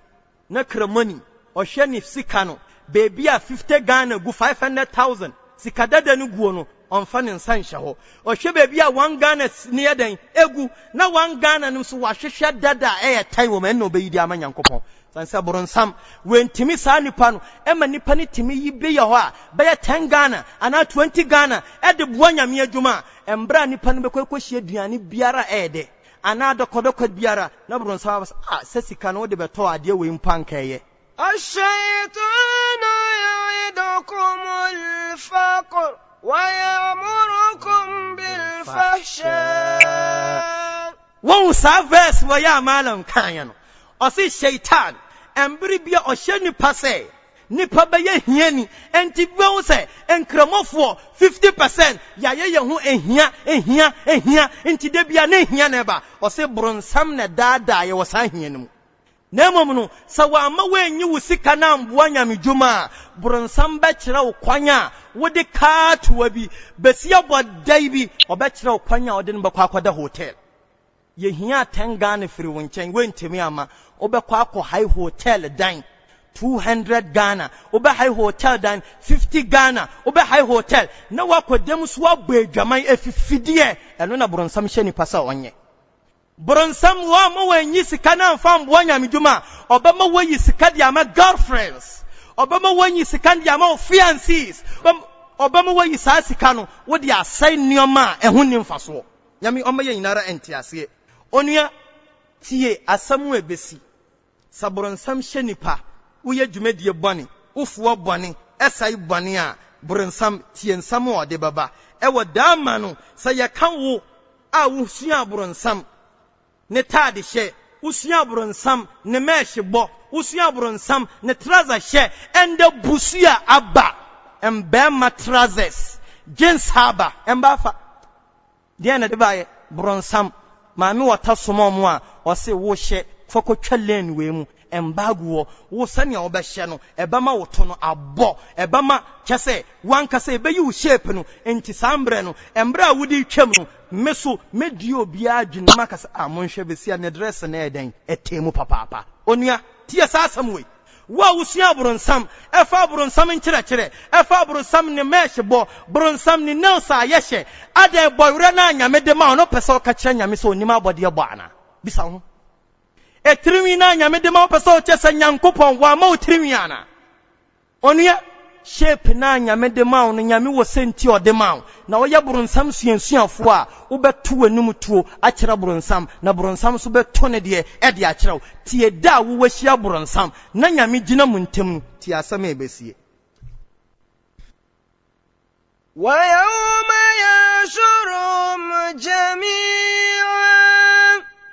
Na Kramoni, ɔhwɛ ne sika no, baabi a 50 Ghana gu, 500,000, sika dada no guo no, ɔmfa ne nsa nhyɛ hɔ. Ɔhwɛ baabi a one Ghana no yɛ dɛn? Egu, na one Ghana no nso wahwehwɛ dada a ɛyɛ tan wɔ mu, ɛno na ɔbɛyi de ama Nyankopɔn. Sane sɛ boronsam, wantumi saa nipa no, ɛma nipa no tumi yi bi yɛ hɔ a, bɛyɛ 10 Ghana anaa 20 Ghana de boa Nyame adwuma a, mmerɛ a nipa no bɛkɔ akɔhyia aduane biara a ɛyɛ dɛ, anaa dɔkɔdɔkɔ biara, na boronsam aba sɛ, ah, sɛ sika no wode bɛtɔɔ adeɛ wei mpo anka ɛyɛ. Ash-shaytanu ya'idukumul faqr wa ya'murukum bil fahsha. Wohu saa verse wɔ yi a Mallam kaeɛ no, ɔse Shaitan mbere bi a ɔhyɛ nipa sɛ nipa bɛyɛ hiani, ɛnti wobɛhu sɛ nkramofoɔ 50% yɛayɛ yɛn ho ahia, ahia, ahia, nti da biara na ahia na ɛba. Ɔse bronsam na ɛdaadaa yɛ wɔ saa hia no mu. Na mmom no, sɛ wamma woanyi wo sika no amboa nyamedwuma a, bronsam bɛkyerɛ wo kwan a wode kaatoa bi bɛsi abɔ da bi, ɔbɛkyerɛ wo kwan a wode no bɛkɔ akɔda hotel. Yɛhia 10 Ghana firi wo nkyɛn, woantumi amma, wobɛkɔ akɔ hae hotel dan 200 Ghana, wobɛhae hotel dan 50 Ghana, wobɛhae hotel na woakɔ dam so abɔ adwaman afifideɛ, ɛno na bronsam hyɛ nipa sɛ ɔnyɛ. Bronsam wamma wanyi sika no amfa amboa nyamedwuma a, ɔbɛma woayi sika de ama girlfriends, ɔbɛma woayi sika de ama wo fiancés, ɔbɛma woayi saa sika no wode asɛe nneɛma a ɛho nni mfasoɔ. Nyame ɔmma yɛn nyinara nteaseɛ. Onua, tie asɛm a ɛbɛsi. Sɛ bronsam hyɛ nipa, woyɛ dwumadie bɔne, wofoa bɔne, ɛsɛe bɔne a, bronsam, tie nsɛm a ɔde bɛba. Ɛwɔ daama no, sɛ yɛka wo a wosuaa bronsam ne taade hyɛ, wosuaa bronsam ne mɛɛhye bɔ, wosuaa bronsam ne traza hyɛ, ɛndɛ busua aba, mbɛɛma trazɛs, jeans aba, ɛmba afa. Deɛn na ɛde baeɛ? Bronsam. Maame wɔta soma ɔmo a, ɔse wo hyɛ fa kɔtwa lane wei mu, mmaa gu hɔ, wo sɛnea wobɛhyɛ no, ɛbɛma wo to no abɔ, ɛbɛma, kyɛsɛ, w'ankasa ɛbɛyi wo shape no, nti saa mmerɛ no, mmerɛ a wode retwam no, me so mɛdua obiara adwene na maka sɛ, ah monhwɛ bɛsi a ne dress no ɛyɛ dɛn, ɛtɛn mu papaapa. Onua, tie saa asɛm wei. Wo a wusua abronsam, ɛfa abronsam nkyerɛkyerɛ, ɛfa abronsam ne mesh bɔ, bronsam ne nails a yɛhyɛ, adɛn bɔwerɛ no a Nyame de ma wo no wopɛ sɛ woka kyerɛ Nyame sɛ onim abɔdeɛ bɔ anaa? Bisa wo ho. Etirinwi no a Nyame de ma wo wopɛ sɛ wokyerɛ sɛ Nyankopɔn wamma wo tirinwi anaa? Onua, shape no a Nyame de ma wo no Nyame wɔ sɛnti a ɔde ma wo, na woyɛ bronsam suasuafoɔ a, wobɛto w'anum tuo akyerɛ bronsam, na bronsam nso bɛto ne deɛ de akyerɛ wo. Tie da a wowahyia bronsam na Nyame gyina mo ntam no, tie asɛm a ɛbɛsie. ويوم يحشرهم جميعا.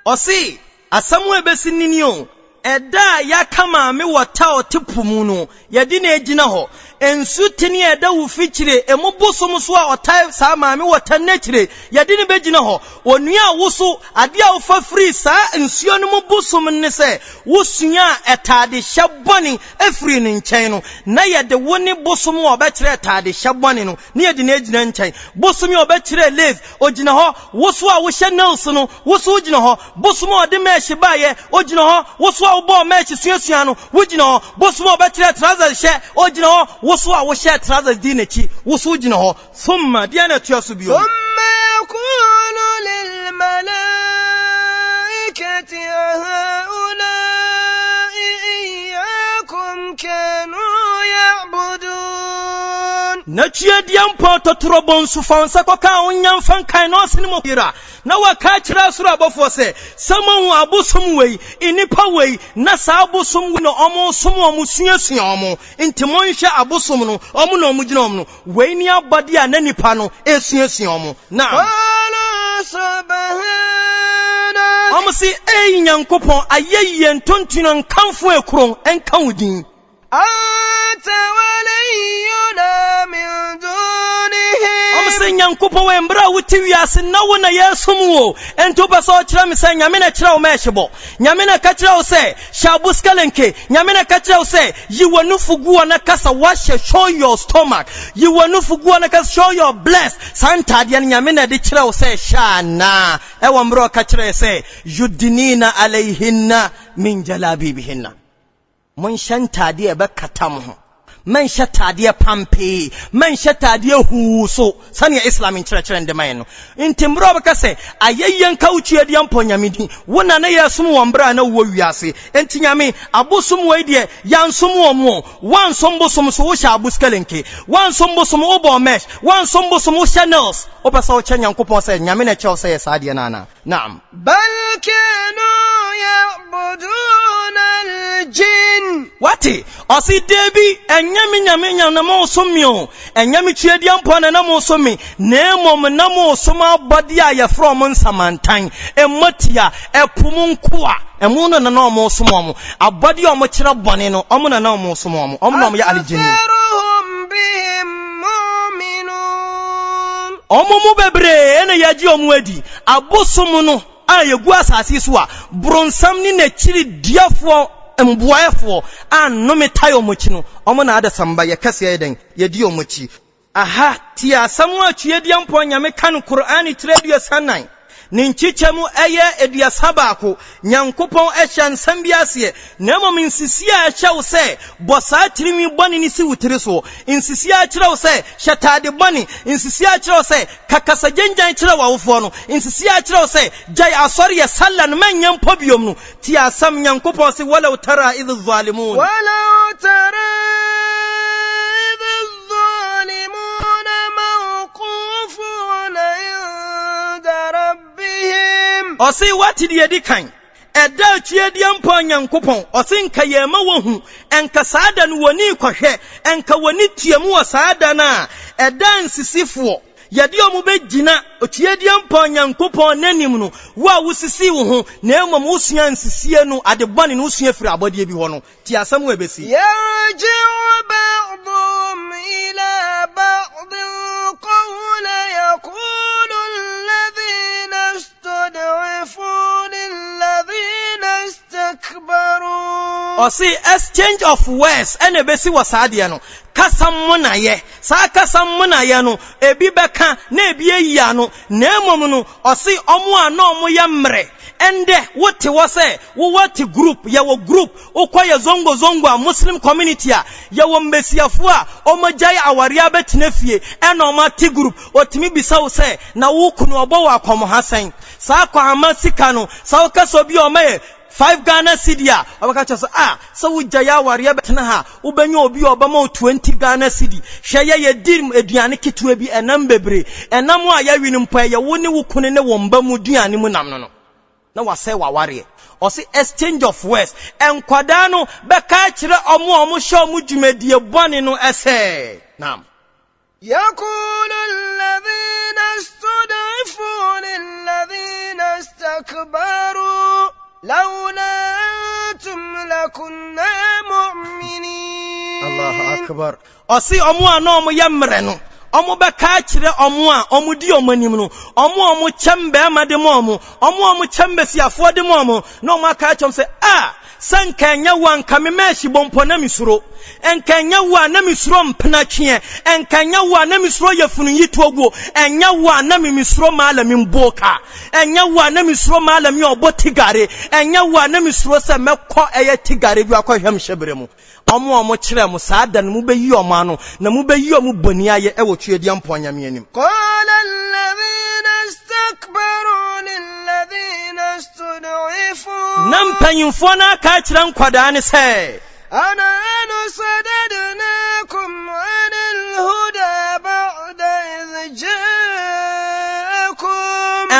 Ɔse, asɛm a ɛbɛsi no ni o, ɛda a yɛaka maame wɔ ta a ɔte po mu no, yɛde no agyina hɔ. Nsu tene a ɛda wo fikyire, emu bosom so a ɔtae saa maame wɔ ta no akyire, yɛde no bɛgyina hɔ. Onua a wo so, adeɛ a wofa firii saa nsuo no mu bosom no ne sɛ, wosuaa ataadehyɛ bɔne firii ne nkyɛn no, na yɛde wo ne bosom a ɔbɛkyerɛ ataadehyɛ bɔne no, na yɛde no agyina nkyɛn. Bosom a ɔbɛkyerɛ lace, ɔgyina hɔ. Wo so a wohyɛ nails no, wo so wogyina hɔ. Bosom a ɔde mesh baeɛ, ɔgyina hɔ. Wo so a wobɔɔ mesh suasua no, wogyina hɔ. Bosom a ɔbɛkyerɛ trousers hyɛ, ɔgyina hɔ. Wo. Wo so a wohyɛɛ trousers dii n'akyi, wo so wogyina hɔ. Thumma, deɛn na ɛtoa so bio? Thumma yaqulu lil malaikati ahaulai iyyakum kanu ya'budun. Na tuadeɛ mpo tɔtorɔbɔ nso fa wo nsa kɔka a wonya mfa nkan na ɔsene mu yera. Na waka akyerɛ asoro abɔfoɔ sɛ, Sɛ moahu abosom wei, nnipa wei, na saa abosom wei na wɔresom wɔn, suasua wɔn, nti monhwɛ abosom no, wɔn na wɔgyina wɔn no, wei ne abɔdeɛ a na nnipa no resuasua wɔn. Naam. Qalu subhanak. Wɔn se, Ei Nyankopɔn, ayɛyie, ntontono, nkamfo ekron nka wo din. Anta waliyuna min dunihim. Wɔn se, Nyankopɔn wɔ mmerɛ a wote wiase na wo na yɛresom wo, enti wopɛ sɛ ɔkyerɛ me sɛ Nyame na ɛkyerɛ wo ma ɛhye bɔ? Nyame na ɛka kyerɛ wo sɛ hyɛ aboskelenke? Nyame na ɛka kyerɛ wo sɛ yi w'anufu gu hɔ na kasa wahyɛ show your stomach, yi w'anufu gu hɔ na kasa show your bless, saa ntaadeɛ no Nyame na ɛde kyerɛ wo sɛ hyɛ anaa? Ɛwɔ mmerɛ a ɔka kyerɛɛ sɛ yudnina alayhinna min jalabibihinna. Monhyɛ ntaadeɛ a ɛbɛkata mo ho. Mɛnhyɛ taadeɛ pampee. Mɛnhyɛ taadeɛ huu so, sɛdeɛ Islam nkyerɛkyerɛ no de ma yɛn no. Nti mmerɛ a wɔbɛka sɛ, Ayɛyie nka wo Tweaduampɔ Nyame din, wo na na yɛresom wɔ mmerɛ a na wowɔ wiase. Enti Nyame, abosom wei deɛ, yɛansom wɔn o. Woansom bosom nso, wohyɛ aboskelenke. Woansom bosom, wobɔɔ mesh. Woansom bosom, wohyɛ nails. Wopɛ sɛ wokyerɛ Nyankopɔn sɛ Nyame na ɛkyerɛ wo sɛ yɛ saa adeɛ no anaa? Naam. Bal kanu ya'buduna al-jinn. Wate? Ɔse, Dabi, ɛnyɛ me Nyame nya na moresom me o, ɛnyɛ me Tweaduampɔn na na moresom me, na mmom na moresom abɔdeɛ a yɛfrɛ wɔn nsamantan, mmotia, ɛpo mu nkoa, ɛmo no na na wɔresom wɔn, abɔdeɛ a wɔkyerɛ bɔne no, wɔn na na wɔresom wɔn, wɔn na wɔyɛ al-jinni. Aktharuhum bihim mu'minun. Wɔn mu bebree na yɛagye wɔn adi. Abosom no a yɛgu asase so a bronsam ne n'akyiridiafoɔ mboaɛfoɔ a nnome tae wɔn akyi no, wɔn na adasamma yɛ kɛseɛ yɛ dɛn? Yɛdi wɔn akyi. Aha, tie asɛm a Tweaduampɔn Nyame ka no Qur'aan tire 34, ne nkyekyɛmu ɛyɛ 31, Nyankopɔn hyɛ nsɛm bi aseɛ, na mmom nsisie a ɛhyɛ wo sɛ bɔ saa tirinwi bɔne no si wo tiri soɔ, nsisie a ɛkyerɛ wo sɛ hyɛ taade bɔne, nsisie a ɛkyerɛ wo sɛ Ka kasa gyangyan kyerɛ w'awofoɔ no, nsisi a kyerɛ wo sɛ, Gyae asɔre yɛ Sallah no mɛnyɛ mpo biom no, tie asɛm Nyankopɔn se, Walaw tara idh zalimun. Walaw tara idh zalimuna mawqufuna inda rabbihim. Ɔse, Woate deɛ ɛdi kan? Ɛda a Tweaduampɔn Nyankopɔn, ɔse nka yɛma wɔhu, nka saa da no wɔni kɔhwɛ, nka wɔni tuam wɔ saa da no a, ɛda a nsisifoɔ, yɛde wɔn bɛgyina Tweaduampɔn Nyankopɔn n'anim no, wo a wosisii wo ho, na mmom wosua nsisie no, ade bɔne no wosua firi abɔdeɛ bi hɔ no, tie asɛm a ɛbɛsi. Yarji'u ba'duhum ila ba'dil qawla yaqulu alladhina istud'ifu lilladhina istakbaru. Ɔse exchange of words ɛna ɛbɛsi wɔ saa adeɛ no, kasa mmonayɛ, saa kasa mmonayɛ no ebi bɛka na ebi ayi ano, na mmom no ɔse ɔmo a na ɔmo yɛ mmerɛ, ɛndɛ wote hɔ sɛ wowɔ te group, yɛwɔ group, Wokɔ yɛ zongo zongo a, Muslim community a, yɛwɔ mbesiafoɔ a ɔmo agyae awareɛ abɛtena fie ɛna ɔmo ate group, ɔtumi bisa wo sɛ na wo kunu ɔbɔ wo akɔmha sɛn? Saa akɔhama sika no, sɛ woka sɛ obi a ɔma yɛ 5 Ghana cedi a, ɔbɛka kyerɛ sɛ ah, sɛ wogyae awareɛ bɛtena ha a, wobɛnya obi a ɔbɛma wo 20 Ghana cedi. Hwɛ yɛ yɛdi aduane ketewa bi, ɛnam bebree. Ɛnam a yɛwe no mpo ɛyɛ wo ne wo kunu ne wo mba mu duane mu nam no no. na wasɛe w'awareɛ. Ɔse exchange of words, nkwadaa no bɛka akyerɛ ɔmo a ɔmo hyɛ ɔmo dwumadie bɔne no sɛ, Naam. Yaqulu alladhina istud'ifu lilladhina istakbaru lawla antum lakunna mu'minin. Allahu Akbar. Ɔse ɔmo a na ɔmo yɛ mmerɛ no, ɔmo bɛka akyerɛ ɔmo a ɔmo di ɔmo anim no, ɔmo a ɔmo kyɛ mmarima de ma ɔmo, ɔmo a ɔmo kyɛ mbasiafoɔ de ma ɔmo, na ɔmo aka akyerɛ ɔmo sɛ, Ah! Sɛ nka ɛnyɛ wo a nka me mɛɛhye bɔ mpo na mesuro. Nka ɛnyɛ wo a na mesuro mpena tweɛ. Nka ɛnyɛ wo a na mesuro yafunu yitoɔ guo. Ɛnyɛ wo a na me mesuro maalami mboka. Ɛnyɛ wo a na mesuro maalami a ɔbɔ tigare. Ɛnyɛ wo a na mesuro sɛ mɛkɔ ɛyɛ tigare bi akɔhwɛ me hyɛberɛ mu. Ɔmo a ɔmo kyerɛɛ mo saa da no mobɛyi ɔmo ano, na mobɛyi ɔmo boni ayɛ wɔ Tweaduampɔn Nyame anim. Qala alladhina istakbaru lilladhina istud'ifu. Na mpanyimfoɔ no aka akyerɛ nkwadaa no sɛ. Anahnu sadadnakum anil huda ba'da idh ja'akum.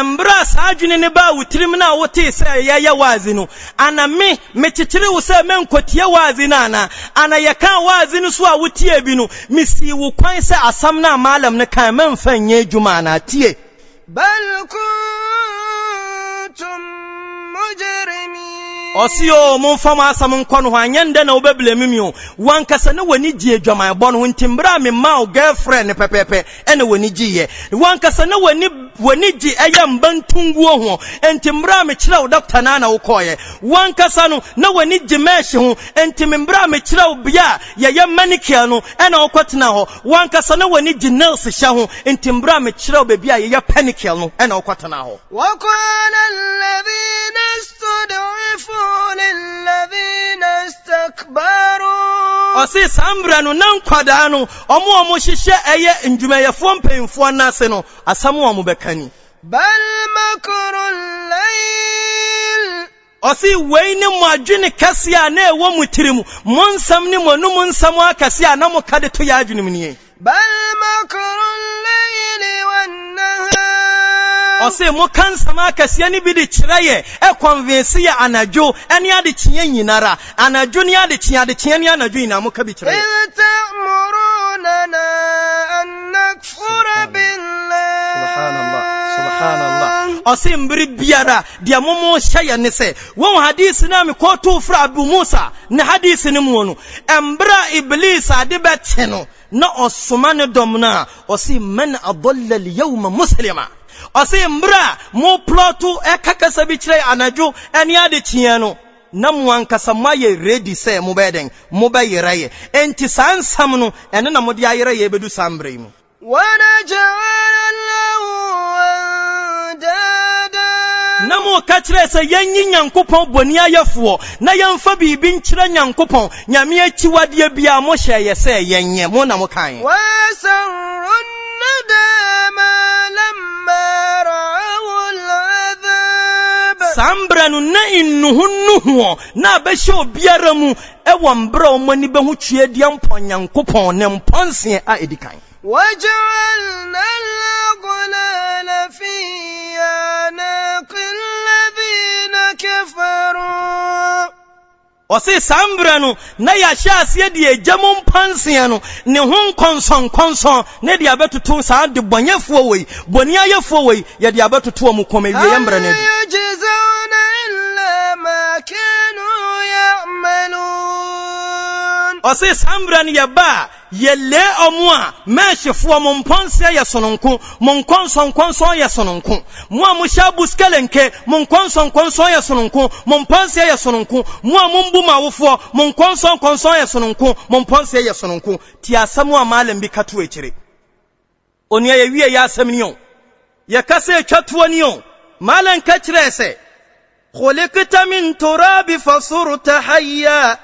Mberɛ a saa adwene no baa wo tirim no a wotee sɛ yɛreyɛ wa'azi no, ana me, mekyekyeree wo sɛ mɛnkɔtie wa'azi no anaa? Ana yɛkaa wa'azi no so a wotiee bi no, mesii wo kwan sɛ asɛm no a Mallam no kae mɛmfa nyɛ adwuma anaa? Tie! Bal kuntum mujrimin. Ɔse oo momfa mo asɛm nkɔ no hɔ anyɛ ndɛ na wobɛblame me o, wankasa na w'ani gye adwamanbɔ no ho nti mberɛ a memaa wo girlfriend no pɛpɛɛpɛ ɛna w'ani gyeeɛ, wankasa na w'ani w'ani gye ɛyɛ mba ntunguo ho nti mberɛ a mekyerɛ wo doctor no ara na wokɔɔeɛ, wankasa no na w'ani gye mesh ho nti me mberɛ a mekyerɛ wo bea a yɛyɛ manicure no ɛna wokɔtena hɔ, W'ankasa na w'ani gye nails hyɛ ho, enti mberɛ a mekyerɛɛ wo baabi a yɛyɛ pɛnikial no na wokɔtenaa hɔ. Waqala alladhina istud'ifu lilladhina istakbaru. Ɔse saa mberɛ no na nkwadaa no, wɔn a wɔhyehyɛ ɛyɛ ndwumayɛfoɔ mpanyinfoɔ no ase no, asɛm a wɔbɛka ni. Bal makru llail. Ɔse, Wei ne mo adwene kɛseɛ a na ɛwɔ mo tirim, mo nsɛm ne mo anum nsɛm akɛseɛ a na moka de to yɛn adwenem nie. Bal makru llaili wannahar. Ɔse, Moka nsɛm akɛseɛ no bi de kyerɛ yɛ, ɛkɔnvense yɛ anadwo ne adekyeɛ nyinara, anadwo ne adekyeɛ, adekyeɛ ne anadwo nyinaa moka bi kyerɛ yɛ. Idh ta'murunana an nakfura billah. Subhanallah, Subhanallah. Ɔse, Mbere biara Deɛ momo hyɛ yɛ ne sɛ, wɔn hadisi no a mekɔɔtoo firi Abu Musa ne hadisi no muo no, mberɛ a Iblis ade bɛkye no na ɔsoma ne dɔm no a, ɔse, Man adalla al-yawma muslima. Ɔse, mberɛ a mo plɔto ɛka kasa bi kyerɛ anadwo ɛne adekyeɛ no, na mo ankasa moayɛ ready sɛ mobɛyɛ dɛn? Mobɛyera yɛ. Enti saa nsɛm no, ɛno na mode ayera yɛ bɛdu saa mberɛ yi mu. Na moka kyerɛɛ sɛ, Yɛnyi Nyankopɔn boniayɛfoɔ, na yɛmfa biribi nkyerɛ Nyankopɔn, Nyame akyiwadeɛ biara mohyɛɛ yɛ sɛ yɛnyɛ, mo na mokaeɛ. Saa mberɛ no na nnuho nnuhoɔ na abɛhyɛ obiara mu wɔ mberɛ a wɔn ani bɛhu Tweaduampɔn Nyankopɔn ne mpɔnseɛ a ɛdi kan. Waj'alna al-aghlala fi a'naqi alladhina kafaru. Ɔse saa mberɛ no na yɛahyɛ aseɛ de agya mu mpanseɛ no ne ho nkɔnsɔnkɔnsɔn ne de abɛtoto saa adebɔnyɛfoɔ wei, boniayɛfoɔ wei, yɛde abɛtoto wɔn kɔn awieɛ mberɛ no adu. Hal yujzauna illa ma kanu ya'malun. Ɔse saa mberɛ no yɛba a, Yɛlee ɔmo a, Mɛɛhyefoɔ, mo mpɔnseɛ yɛ sononko, mo nkɔnsɔnkɔnsɔn yɛ sononko. Mo a mohyɛ abuskelenke, mo nkɔnsɔnkɔnsɔn yɛ sononko, mo mpɔnseɛ yɛ sononko. Mo a mombu mo awofoɔ, mo nkɔnsɔnkɔnsɔn yɛ sononko, mo mpɔnseɛ yɛ sononko. Tie asɛm a Mallam bi ka too akyire. Onua yɛwie yɛ asɛm ni o. Yɛka sɛ etwa toɔ ni o. Mallam ka kyerɛɛ sɛ, Khuliqta min turabi fasurta hayya.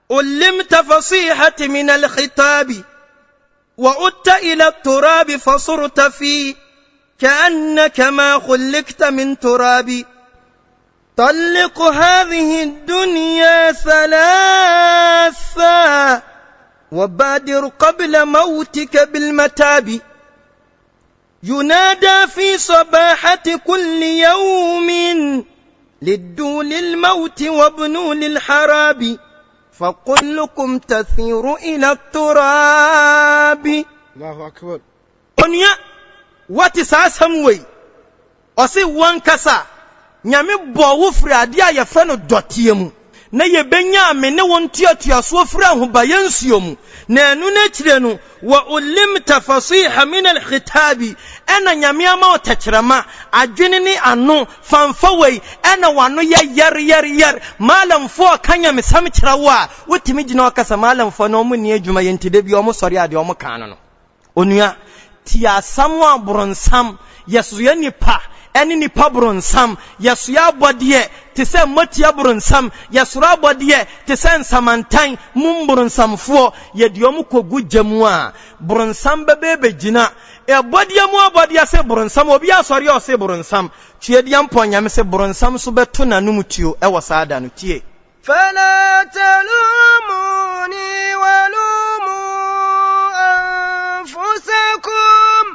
علمت فصيحة من الخطاب وعدت إلى التراب فصرت فيه كأنك ما خلقت من تراب طلق هذه الدنيا ثلاثا وبادر قبل موتك بالمتاب ينادى في صباحة كل يوم للدوا للموت وابنوا للحراب فكلكم تثير إلى التراب الله أكبر Onua, woate saa asɛm wei? Ɔse wankasa Nyame bɔɔ wo firi adeɛ a yɛfrɛ no dɔteɛ mu, na yɛbɛnyaa me ne wo ntoatoasoɔ firi ahobayɛ nsuo mu, na ɛno no akyire no, wa ulimta fasiha min alkhitabi, ɛna Nyame ama wo tɛkyerɛma, adwene ne ano, fanfa wei, ɛna w'ano yɛ yɛr yɛr yɛr, Maalamfoɔ ɔka Nyamesɛm kyerɛ wo a, wotumi gyina hɔ ka sɛ Maalamfoɔ no wɔn nni adwuma yɛ nti da biara wɔn sɔre a deɛ wɔn ka no no. Onua, Tie asɛm a boronsam, yɛsoɛ nnipa ne nnipa boronsam, yɛsoɛ abɔdeɛ te sɛ mmɔtia boronsam, yɛsoro abɔdeɛ te sɛ nsamantan mu mboronsamfoɔ, yɛde wɔn kɔgu gya mu a, boronsam bɛbɛ bɛgyina abɔdeɛ mu abɔdeɛ se boronsam, obi asɔre a ɔse boronsam, Tweaduampɔn Nyame se boronsam nso bɛto n'anom tuo wɔ saa da no. Tie! Fala talumuni walumu anfusakum.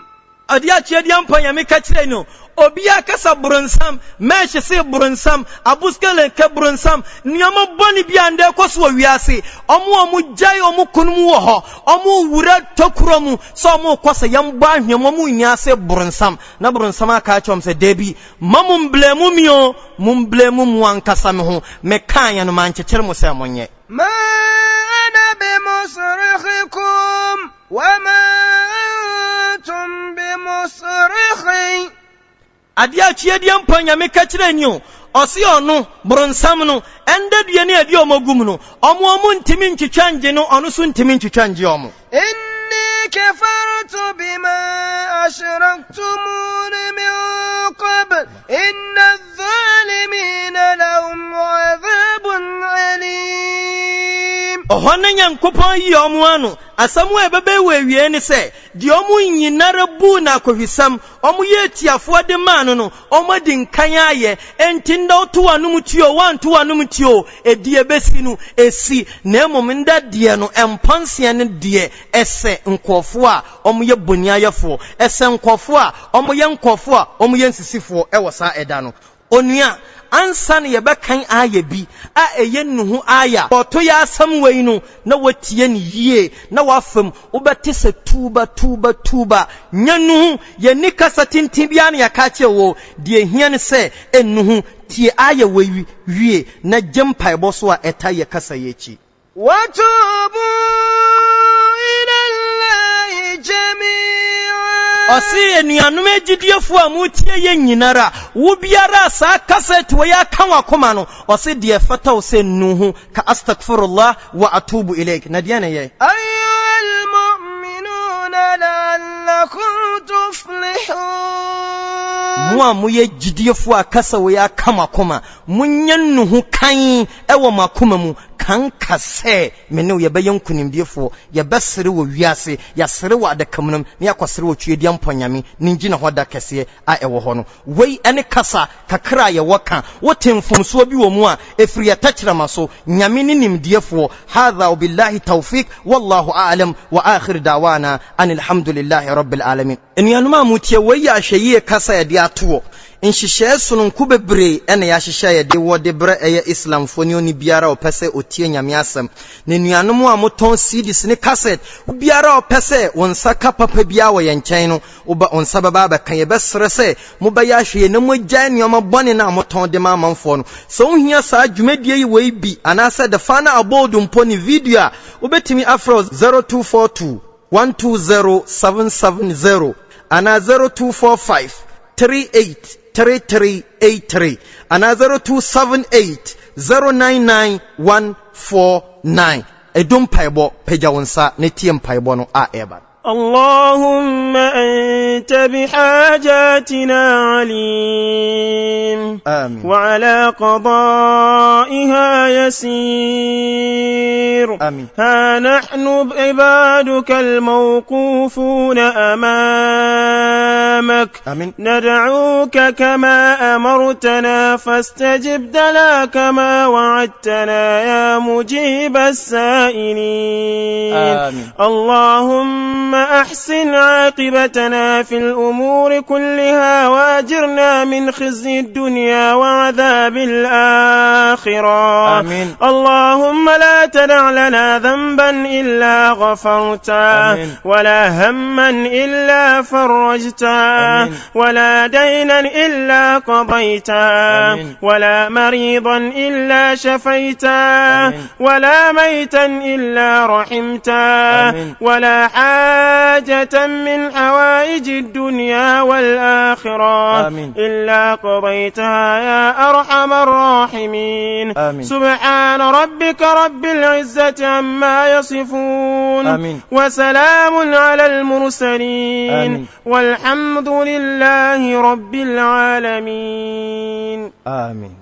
Ɔde a Tweaduampɔn Nyame ka kyerɛɛ no, Obiara kasa boronsam, mɛhye se boronsam, aboskele ke boronsam, nneɛma bɔne bi a ndɛ ɛkɔ so wɔ wiase, ɔmo a ɔmo gyae ɔmo kunu mu wɔ hɔ, ɔmo wura tokuro mu sɛ ɔmo kɔ sɛ yɛmbɔ ahwea mu, ɔmo nyinaa se boronsam. Na boronsam aka akyerɛ wɔn sɛ, Dabi, mma momblame me o, momblame mo ankasa me ho, mekaeɛ no mankyekyere mo sɛ monyɛ. Ma ana bimusrikhikum wa ma antum bimusrikhi. Adeɛ a Tweaduampɔn Nyame ka kyerɛɛ ni o, ɔse ɔno, boronsam no, ɛnda dua ne adeɛ a ɔmɔ gu mu no, ɔmo ɔmo ntimi ntwitwa ngye no, ɔno nso ntimi ntwitwa ngye ɔmo. Inni kafartu bima ashraktumuni min qabl inna adh-dhalimina lahum adhabun alim. Ɔhɔ na Nyankopɔn yii ɔmo ano. Asɛm a ɛbɛba wɔ awiei ne sɛ, deɛ ɔmo nyinara buu no akɔhwisɛm, ɔmo yɛɛ atiafoɔ de maa no no, ɔmo adi nkan ayɛ. Enti ndɛ woto w'anom tuo o, woanto w'anom tuo o, ɛdeɛ ɛbɛsi no, ɛsi. Na mmom ndɛ deɛ no, mpɔnseɛ no deɛ, ɛsɛ nkorɔfoɔ a wɔyɛ boniayɛfoɔ, ɛsɛ nkorɔfoɔ a wɔyɛ nkorɔfoɔ a wɔyɛ nsisifoɔ wɔ saa ɛda no. Onua, ansa na yɛbɛkan aaya bi a ɛyɛ nnuho aaya, ɔto yɛ asɛm wei no na woatie no yie na woafa mu, wobɛte sɛ tuuba, tuuba, tuuba. Nyɛ nnuho, yɛnni kasa tenten biara na yɛaka akyerɛ wo, deɛ ɛhia ne sɛ nnuho, tie aaya wei wie na gye mpaebɔ so a ɛtaa yɛ kasa yi akyi. Watubu ila Allahi jami'an. Ɔse, Anuanom agyidiefoɔ a motie yɛ nyinara, wo biara a saa kasɛt wei aka w'akoma no, ɔse deɛ ɛfata wo sɛ nu ho ka Astagfirullah wa atubu ilaik. Na deɛn na ɛyɛ? Ayyuhal mu'minuna la'allakum tuflihun. Mo a moyɛ gyidiefoɔ a kasa wei aka mo akoma, monyɛ nnuho kann wɔ mo akoma mu, kan ka sɛ, Me ne wo yɛbɛyɛ nkonimdiefoɔ, yɛbɛsere wɔ wiase, yɛasere wɔ adakamena mu, na yɛakɔsere wɔ Tweaduampɔn Nyame ne ngyinahɔ da kɛseɛ a ɛwɔ hɔ no. Wei ne kasa kakra a yɛwɔ ka. Wote mfomsoɔ bi wɔ mu a, ɛfiri yɛn tɛkyerɛma so. Nyame ne nimdeɛfoɔ. Hadha wa billahi tawfiq, wallahu a'lam, wa akhir da'wana anil hamdulillahi rabbil alamin. Anuanom a motie, wei yɛ ahwɛyie kasa a yɛde ato hɔ. Nhyehyɛɛ sononko bebree na yɛahyehyɛ a yɛde wɔ de brɛ ɛyɛ Islamfoɔ ne ɔni biara a ɔpɛ sɛ ɔtie Nyame asɛm. Na anuanom a motɔn CDs ne kasɛt, obiara a ɔpɛ sɛ wo nsa ka papa biara wɔ yɛn nkyɛn no, woba, wo nsa bɛba abɛka. Yɛbɛsrɛ sɛ mobɛyɛ ahwɛyie na moagyae nneɛma bɔne no a motɔn de ma amanfoɔ no. Sɛ wohia saa dwumadie yi wei bi anaasɛ The Final Abode mpo ne video a, wobɛtumi afrɛ 0242 120 770 anaa 0245 38 3383 anaa 0278 099 149. Ɛdu mpaebɔ, pagya wo nsa na tie mpaebɔ no a ɛreba no. اللهم أنت بحاجاتنا عليم آمين. وعلى قضائها يسير آمين. ها نحن عبادك الموقوفون أمامك آمين. ندعوك كما أمرتنا فاستجب لنا كما وعدتنا يا مجيب السائلين آمين. اللهم أحسن عاقبتنا في الأمور كلها وأجرنا من خزي الدنيا وعذاب الآخرة آمين. اللهم لا تدع لنا ذنبا إلا غفرته آمين. ولا هما إلا فرجته آمين. ولا دينا إلا قضيته آمين. ولا مريضا إلا شفيته آمين. ولا ميتا إلا رحمته آمين. ولا حاجة حاجة من حوائج الدنيا والآخرة آمين. إلا قضيتها يا أرحم الراحمين آمين. سبحان ربك رب العزة عما يصفون آمين. وسلام على المرسلين آمين. والحمد لله رب العالمين آمين.